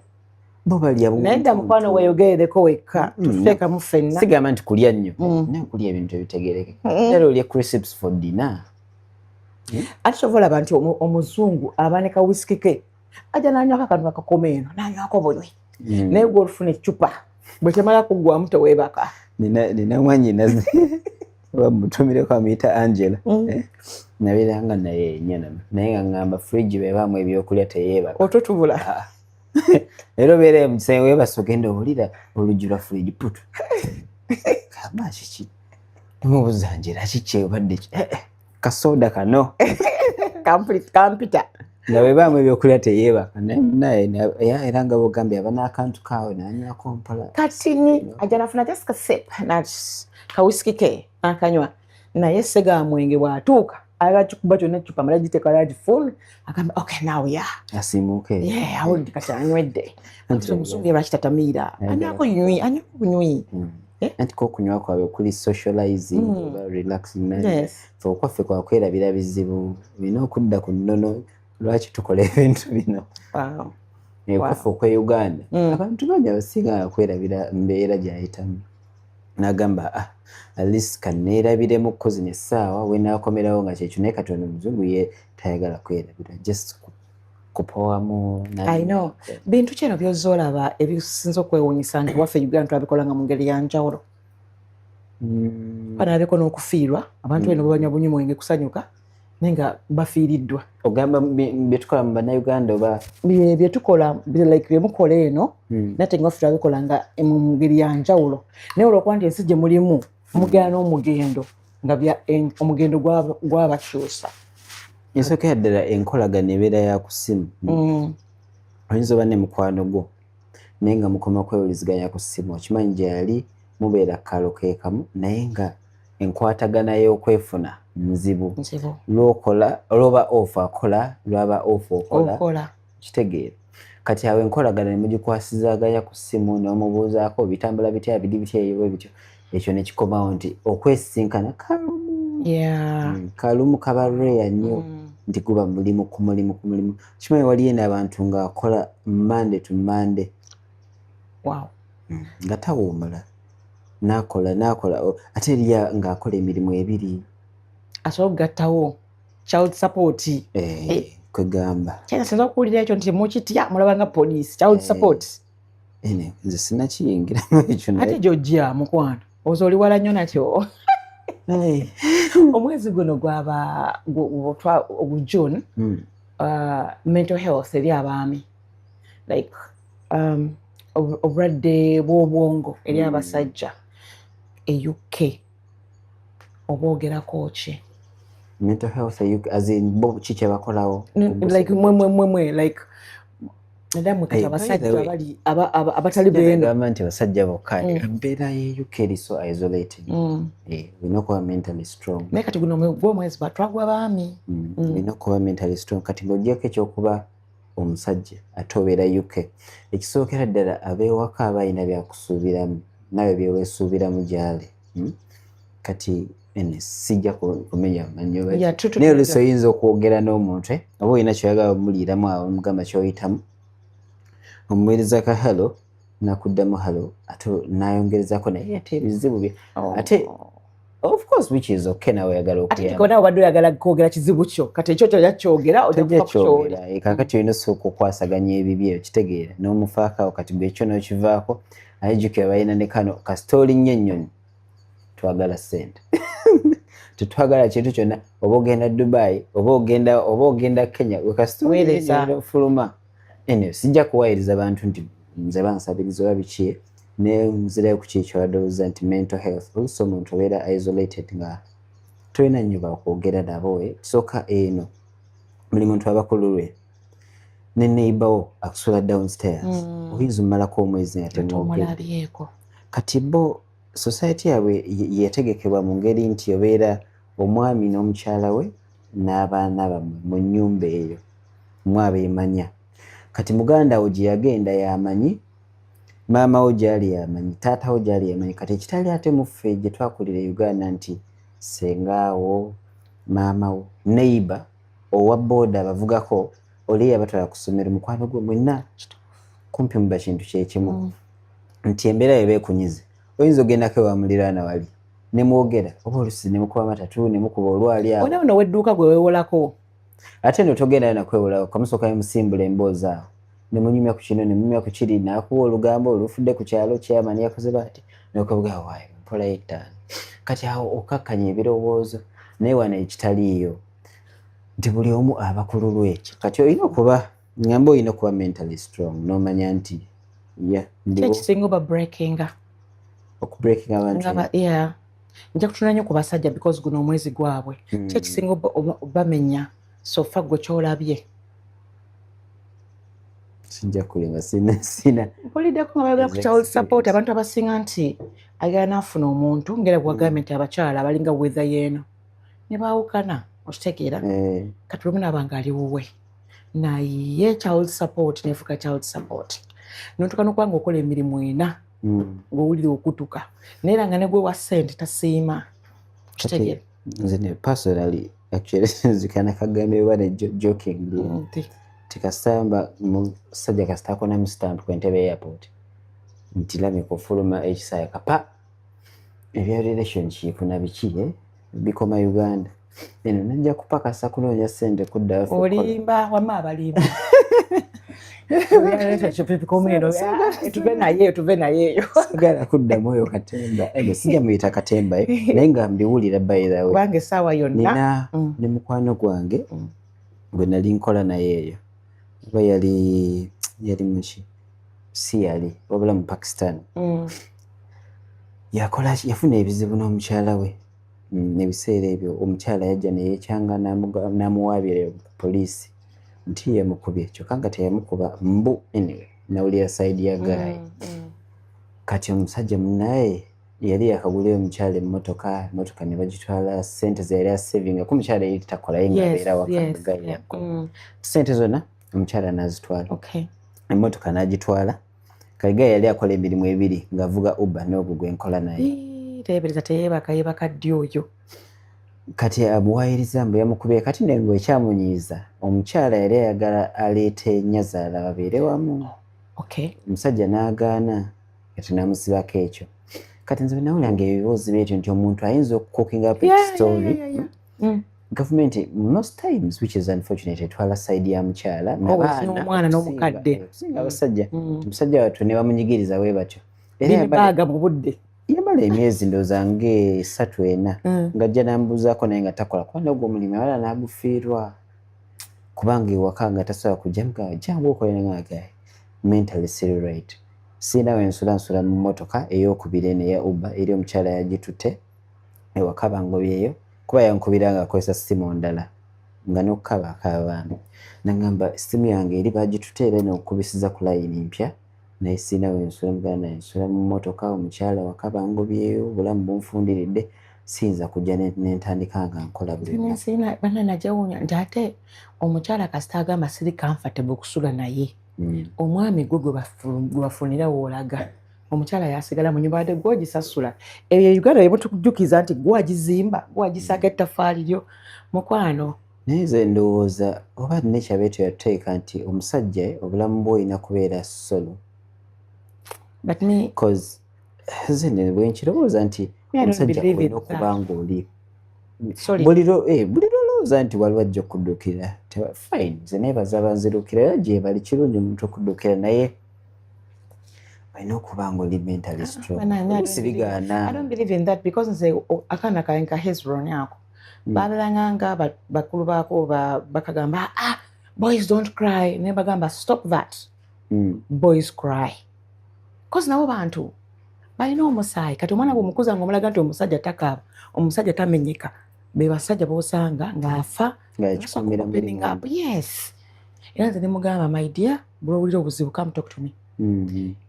bo balya Naye dda mukwano, weeyogerereko wekka, tuteekamu ffenna. Sigamba nti kulya nnyo, naye kulya ebintu ebitegerekeka. Era olya crisps for dinner. Ate kyova olaba nti omuzungu aba ne kawisiki ke, ajja nanywako akantu akakoma eno, nanywako bunywi. Naye gwe olufuna eccupa, bwe temala kuggwamu teweebaka. Nina mwanyinaze bamutumireko, amuyita Angela. Eh? Nabeeranga naye nyana, naye nga ngamba fridge bebaamu ebyokulya teyeebaka. Ototubula. Ah. Era obeera mu kisenge weebase, ogenda owulira oluggi lwa fridge putu, kamba kiki? Nemubuuza, Angela, kiki obadde ki? "Eh, eh, kasoda kano." Kampita. Nga bwebaamu ebyokulya teyeebaka, naye naye era nga bwogambye aba n'akantu kaawe nanywako mpola. Katini ajja nafuna just ka sip na kawisiki ke akanywa, naye segamwenge bw'atuuka agakikuba kyonna eccupa mala giteeka yagi full, agamba, "Okay, now, yeah." Asiimuuke. Yeah, awulidde kati anywedde. Anti omuzungu lwaki tatamiira? Anywako nywi, anywako bunywi. Eh? Anti ko okunywa kwabwe kuli socializing oba relaxing, naye fe okwaffe kwakwerabira bizibu, olina okudda ku nnono lwaki tukola ebintu bino. Naye kwaffe okwe Uganda, abantu bangi abasinga kwerabira mbeera gyayitamu, nagamba, "Ah, at least kaneerabiremu ko zino essaawa wenaakomerawo," nga kyekyo. Naye kati ono omuzungu ye tayagala kwerabira, just kupowamu. I know. Bintu ki eno byozza olaba ebisinza okwewuunyisa nti waffe Uganda twabikola nga mu ngeri ya njawulo? Banalabeko n'okufiirwa abantu beno banywa bunywi mwenge kusanyuka, naye nga bafiiriddwa. Ogamba byetukola mu Bannayuganda oba? Byetukola, like byemukola eno, naye nga waffe twabikola nga mu ngeri ya njawulo, naye olwokuba nti ensi gye mulimu mugenda n'omugendo nga omugendo gwabakyusa. Ensooka ddala, enkolagano ebeera ya ku ssimu. Oyinza oba ne mukwano gwo, naye nga mukoma kwewuliziganya ku ssimu, okimanyi gyali mubeera kalo keekamu, naye nga enkwatagana y'okwefuna nzibu. Nzibu. Lwokola lwoba off akola, lwaba off okola. Okola. Kitegeera. Kati awo enkolagana ne mugikwasizaaganya ku ssimu, n'omubuuzaako bitambula bitya, biri bitya, eyo bityo, ekyo ne kikomawo nti okwesisinkana kalumu. Kalumu, kaba rare nnyo nti guba mulimu ku mulimu ku mulimu. Kimanyi waliyo eno abantu ng'akola Monday to Monday. Nga tawummula, n'akola n'akola, ate eriya ng'akola emirimu ebiri. Asobola okugattawo child support. Eh, kwegamba. Kyensinza okuwulira ekyo nti mukitya, mulaba nga police child support. Ene nze sinakiyingiramu ekyo. Ate gyojja, mukwano, oza oli wala nnyo nakyo. Omwezi guno gwaba ogu June, mental health eri abaami, like obulwadde bw'obwongo eri abasajja e UK, oba ki? Mental health as in bo ki kye bakolawo? Like mwe mwe mwe mwe, like naddala kati abasajja bali abatali beeno. Gamba nti abasajja bokka, embeera ye UK eri so isolated. Olina okuba mentally strong. Naye kati guno gw'omwezi batwagwa baami. Olina okuba mentally strong. Kati ng'ogyeko ekyokuba omusajja ate obeera UK, ekisookera ddala ab'ewaka aba alina byakusuubiramu, naawe byeweesuubiramu gy'ali. Kati ene sijja kumenya mannyo, naye oluusi oyinza okwogera n'omuntu, oba olina kyoyagala omuliiramu awo, omugamba kyoyitamu, omuweereza ka hello, nakuddamu hello, ate nayongerezako naye ate ebizibu bye. Ate of course, which is okay, nawe oyagala okuyamba. Nawe obadde oyagala kwogera kizibu kyo, kati ekyo kyojja kyogera. Tojja kyogera. Kakati olina osooka okwasaganya ebibye, okitegeera, n'omufaako awo. Kati gwe ekyo n'okivaako, aye jjukira balina ne kano kasita olinnya ennyonyi, twagala ssente, tetwagala kintu kyonna. Oba ogenda Dubai, oba ogenda Kenya, kasita ofuluma. Anyway, sijja kuwayiriza bantu nti nze bansabiriza oba biki. Nenzirayo ku kiki kyewadowooza nti mental health, oluusi omuntu obeera isolated nga tolina nnyo bakwogera nabo. Kisooka eno buli muntu aba ku lulwe, ne neighbor wo akusula downstairs, oyinza omumalako omwezi nga temwogera. Kati bo society yaabwe yategekebwa mu ngeri nti obeera omwami n'omukyala we n'abaana bammwe mu nnyumba eyo, mwabeemanya. Kati muganda wo gye yagenda yamanyi, maama wo gyali yamanyi, taata wo gyali yamanyi. Kati ekitali ate muffe gye twakulira e Uganda nti sengaawo, maama wo, neighbor owa booda abavugako, oli yabatwala ku ssomero mukwano gwe, mwenna kumpi muba kintu kyekimu. Nti embeera yeba ekunyize, oyinza ogendako ewa muliraana wali nemwogera, oba olusi nemukuba matatu, nemukuba olwali awo. Ona wedduuka gwe weewolako. Ate no togendayo nakwewolako, kamusooka nemusimbula emboozi awo, nemunyumya ku kino, nemunyumya ku kiri, nakuwa olugambo olufudde ku kyalo, chairman yakoze bati, nokabuga waayo mpolayo 5. Kati awo okakkanya ebirowoozo. Naye wano ekitaliiyo nti buli omu aba ku lulwe. Kati olina okuba, ngamba olina okuba mentally strong n'omanya nti ya ndiwo. Kyekisinga oba breakinga? Okubreakinga abantu? Yeah, nja kutuna nnyo ku basajja because guno omwezi gwabwe. Kyekisinga obamenya so far gwe kyolabye? Sijja kulimba, sina Mpuliddeko nga bayogera ku child support, abantu abasinga nti agala naafuna omuntu ngera bwagambye nti abakyala abalinga weather yeeno ne baawukana, okitegeera? Kati lumu naaba nga ali wuwe, naye child support nefuuka child support, notuka nokuba nga okola emirimu ena, ng'owulira okutuka, naye era nga ne gwe wa ssente tasiima, okitegeera? Nze ne personally, actually nzikana kagambe oba ne jokingly nti kasitamba musajja kasita akonamu stamp ku Entebbe airport nti lamika ofuluma ekisaya kapa, ebya relationship na biki, eh? Bikoma Uganda eno, najja kupakasa kunoonya ssente kudda. Olimba, wamma abalimba. Tuve naye, tuve naye eyo. Sagala kuddamu oyo katemba. Eno sijja muyita katemba, eh? Naye nga mbiwulira, by the way. Kubanga essaawa yonna nina ne mukwano gwange gwe nali nkola naye eyo, oba yali muki, si yali wabula mu Pakistan. Yakola, yafuna ebizibu n'omukyala we. Ebiseera ebyo omukyala yajja neyekyanga n'amuwaabira poliisi nti yamukubye, kyokka nga teyamukuba. Mbu anyway, nawulira side ya guy. Kati omusajja munaye yali yakagulira omukyala emmotoka, emmotoka ne bagitwala, sente ze yali asavinga ku mukyala yali takolayo nga abeera waka, guy yakola. Sente zonna omukyala n'azitwala. Emmotoka n'agitwala. Kaliga yali akola emirimu ebiri, ng'avuga Uber n'ogwo gwe nkola naye. Teebereza, teyeebaka, yeebaka ddi oyo? Kati amuwaayiriza mbu yamukubye. Kati nengo ekyamunyiiza, omukyala yali ayagala aleete nnyazaala babeere wamu. Omusajja n'agaana, kati n'amusibako ekyo. Kati nze bwe nawulira ebiboozi byetyo nti omuntu ayinza okucookinga up story, gavumenti most times, which is unfortunate, etwala side ya mukyala n'omwana n'omukadde. Okusinga abasajja. Omusajja wattu ne bamunyigiriza bwe batyo. Era mu budde. Yamala emyezi ndowooza ng'esatu ena ng'ajja n'ambuuzaako, naye nga takola, kuba nogwo omulimu abala n'agufiirwa, kubanga ewaka nga tasobola kujja. Mga jangu okole, nga mentally siri right, sirina we nsula, nsula mu mmotoka ey'okubiri eno eya Uber eri omukyala yagitutte ewaka, bangobyeyo, kuba yankubira nga akozesa simu ndala, nga n'okukaba ak'abaana. Nagamba, "Simu yange eri bagitutte era nokubisiza ku layini mpya, naye sirina we nsula." Muganda naye nsula mu mmotoka, omukyala waka bangobyeyo, obulamu bunfundiridde, siyinza kujja nentandika nga nkola buli lunaku. Bana najawunya nti ate omukyala kasita agamba siri comfortable okusula naye, omwami gwe gwe bafunira woolaga omukyala yasigala mu nyumba, ate gwogisasula. Ebyo Uganda byemutukujjukiza nti gwagizimba, gwagisaako ettafaali lyo, mukwano. Naye nze ndowooza oba nature beetu yatuteeka nti omusajja obulamu bwe olina kubeera solo. But me Cause nze ne bwe nkirowooza nti omusajja olina okuba ng'oli buli lwolowooza nti waliwo ajja okudduukirira, fine, nze neebaza abanzirukira era gye bali, kirungi omuntu okudduukira, naye olina okuba nga oli mentally strong. Oluusi bigaana. I don't believe in that, because nze akaana kange ka Hezron ako babeeranga nga bakulu baako bakagamba, "Ah, boys don't cry," naye bagamba, "Stop that. Boys cry," 'cause nabo bantu balina omusaayi. Kati omwana bwemukuza nga omulaga nti omusajja takaaba, omusajja tamenyeka, be basajja bosanga ng'afa. Yes, era nze nemugamba, "My dear, bwowulira obuzibu, come talk to me.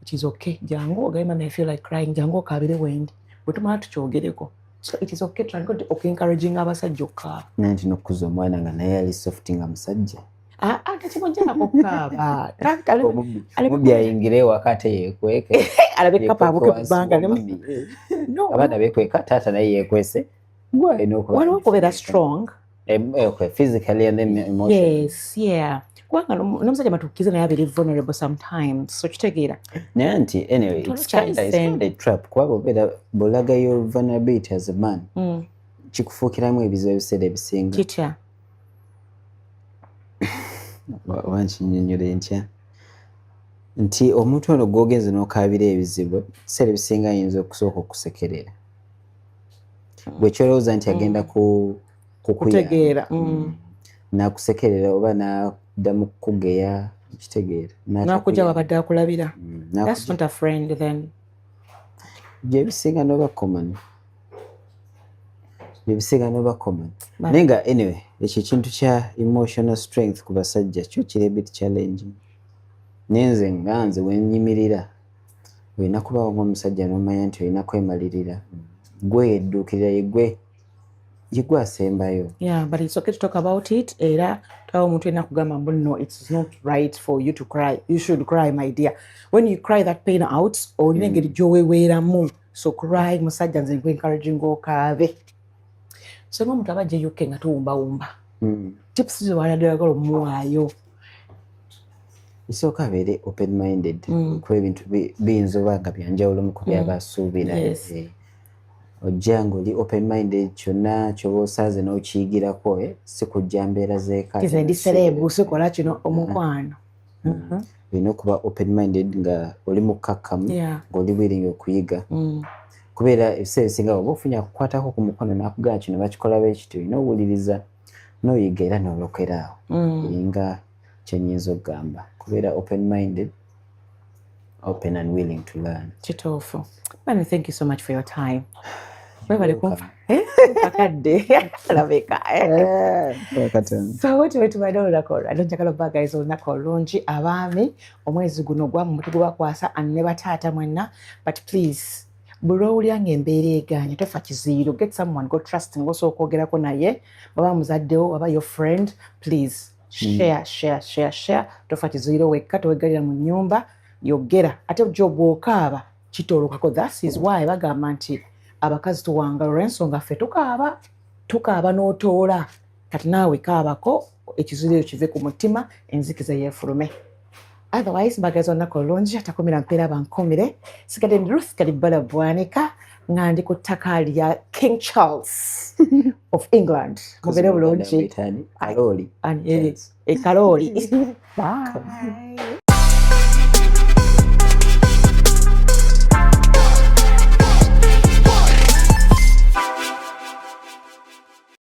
It is okay, jangu ogambe, 'Mummy, I feel like crying,' jangu okaabire wendi, bwe tumala tukyogereko." So it is okay trying okuencouraging abasajja okukaaba. Naye nti nokukuza omwana nga naye ali soft nga musajja. Tekimujjalako kukaaba. Mubbi ayingire ewaka ate yeekweke. Alabe kapa abuke bbanga. Abaana bekweka, taata naye yeekwese, gwe alina okuba Waliwo okubeera strong. Okay, physically and then emotionally. Yes, yeah, kubanga n'omusajja matuukize naye abeere vulnerable sometimes, so kitegeera. Naye nti anyway, it's kind a trap, kuba bwobeera bw'olaga your vulnerability as a man, kikufuukiramu ebizibu ebiseera ebisinga. Kitya? Oba nkinnyonnyole ntya nti omuntu ono gw'ogenze n'okaabira ebizibu, ebiseera ebisinga ayinza okusooka okusekerera, gwe kyolowooza nti agenda kukutegeera, nakusekerera oba naddamu kukugeya, kitegeera. Nakuja wabadde akulabira. That's not a friend then. Gyebisinga noba common, byebisinga noba common. Naye nga anyway, ekyo ekintu kya emotional strength ku basajja kyo kiri a bit challenging, naye nze nga nze wenyimirira, olina kubaawo ng'omusajja n'omanya nti olina kwemalirira, gwe yedduukirira, yegwe yegwe asembayo. Yeah, but it's okay to talk about it. Era twawa omuntu yenna kugamba mbu no, it's not right for you to cry. You should cry, my dear. When you cry that pain out, olina engeri gy'oweweeramu. So cry, musajja, nze nku-encouraging okaabe. So ng'omuntu aba ajja UK nga tuwumbawumba, tips ze waladde oyagala omuwaayo? Isooka abeere open minded, kuba ebintu biyinza oba nga byanjawulo mu ku byaba asuubira. Ojja ng'oli open minded, kyonna kyoba osanze n'okiyigirako, si kujja mbeera zeeka. Nze ndi celeb, sikola kino, omukwano. Olina okuba open minded nga oli mukkakkamu, ng'oli willing okuyiga, kubeera ebiseera ebisinga oba ofunye akukwatako ku mukono n'akugamba kino bakikola bwe kiti, olina owuliriza n'oyiga era n'olokera awo. Eringa kyenyinza okugamba, kubeera open minded, open and willing to learn. Kituufu. Mami, thank you so much for your time. Webale kumpa akadde alabeka. So bwetyo bwe tubadde olunaku olwaliro. Njagala obagaliza olunaku olungi, abaami. Omwezi guno gwammwe, tugubakwasa ne bataata mwenna. But please, buli lwowulira ng'embeera egaanye, tofa kiziiro. Get someone go trust ng'osobola okwogerako naye, baba muzaddewo, waba your friend, please. Share, share, share, share. Tofa kizuyiro wekka, toweggalira mu nnyumba, yogera. Ate jo bw'okaaba kitolokako. That is why bagamba nti abakazi tuwangala olw'ensonga ffe tukaaba, tukaaba n'otoola. Kati naawe kaabako, ekizuyiro kive ku mutima, enzikiza yeefulume. Otherwise, mbagaza olunaku olulungi. Atakumira mpeera bankumire. Sigadde ndi Ruth Kalibbala Bwanika, nga ndi ku ttaka lya King Charles of England. Mubeere bulungi. Kalooli. Ani, e Kalooli. Bye.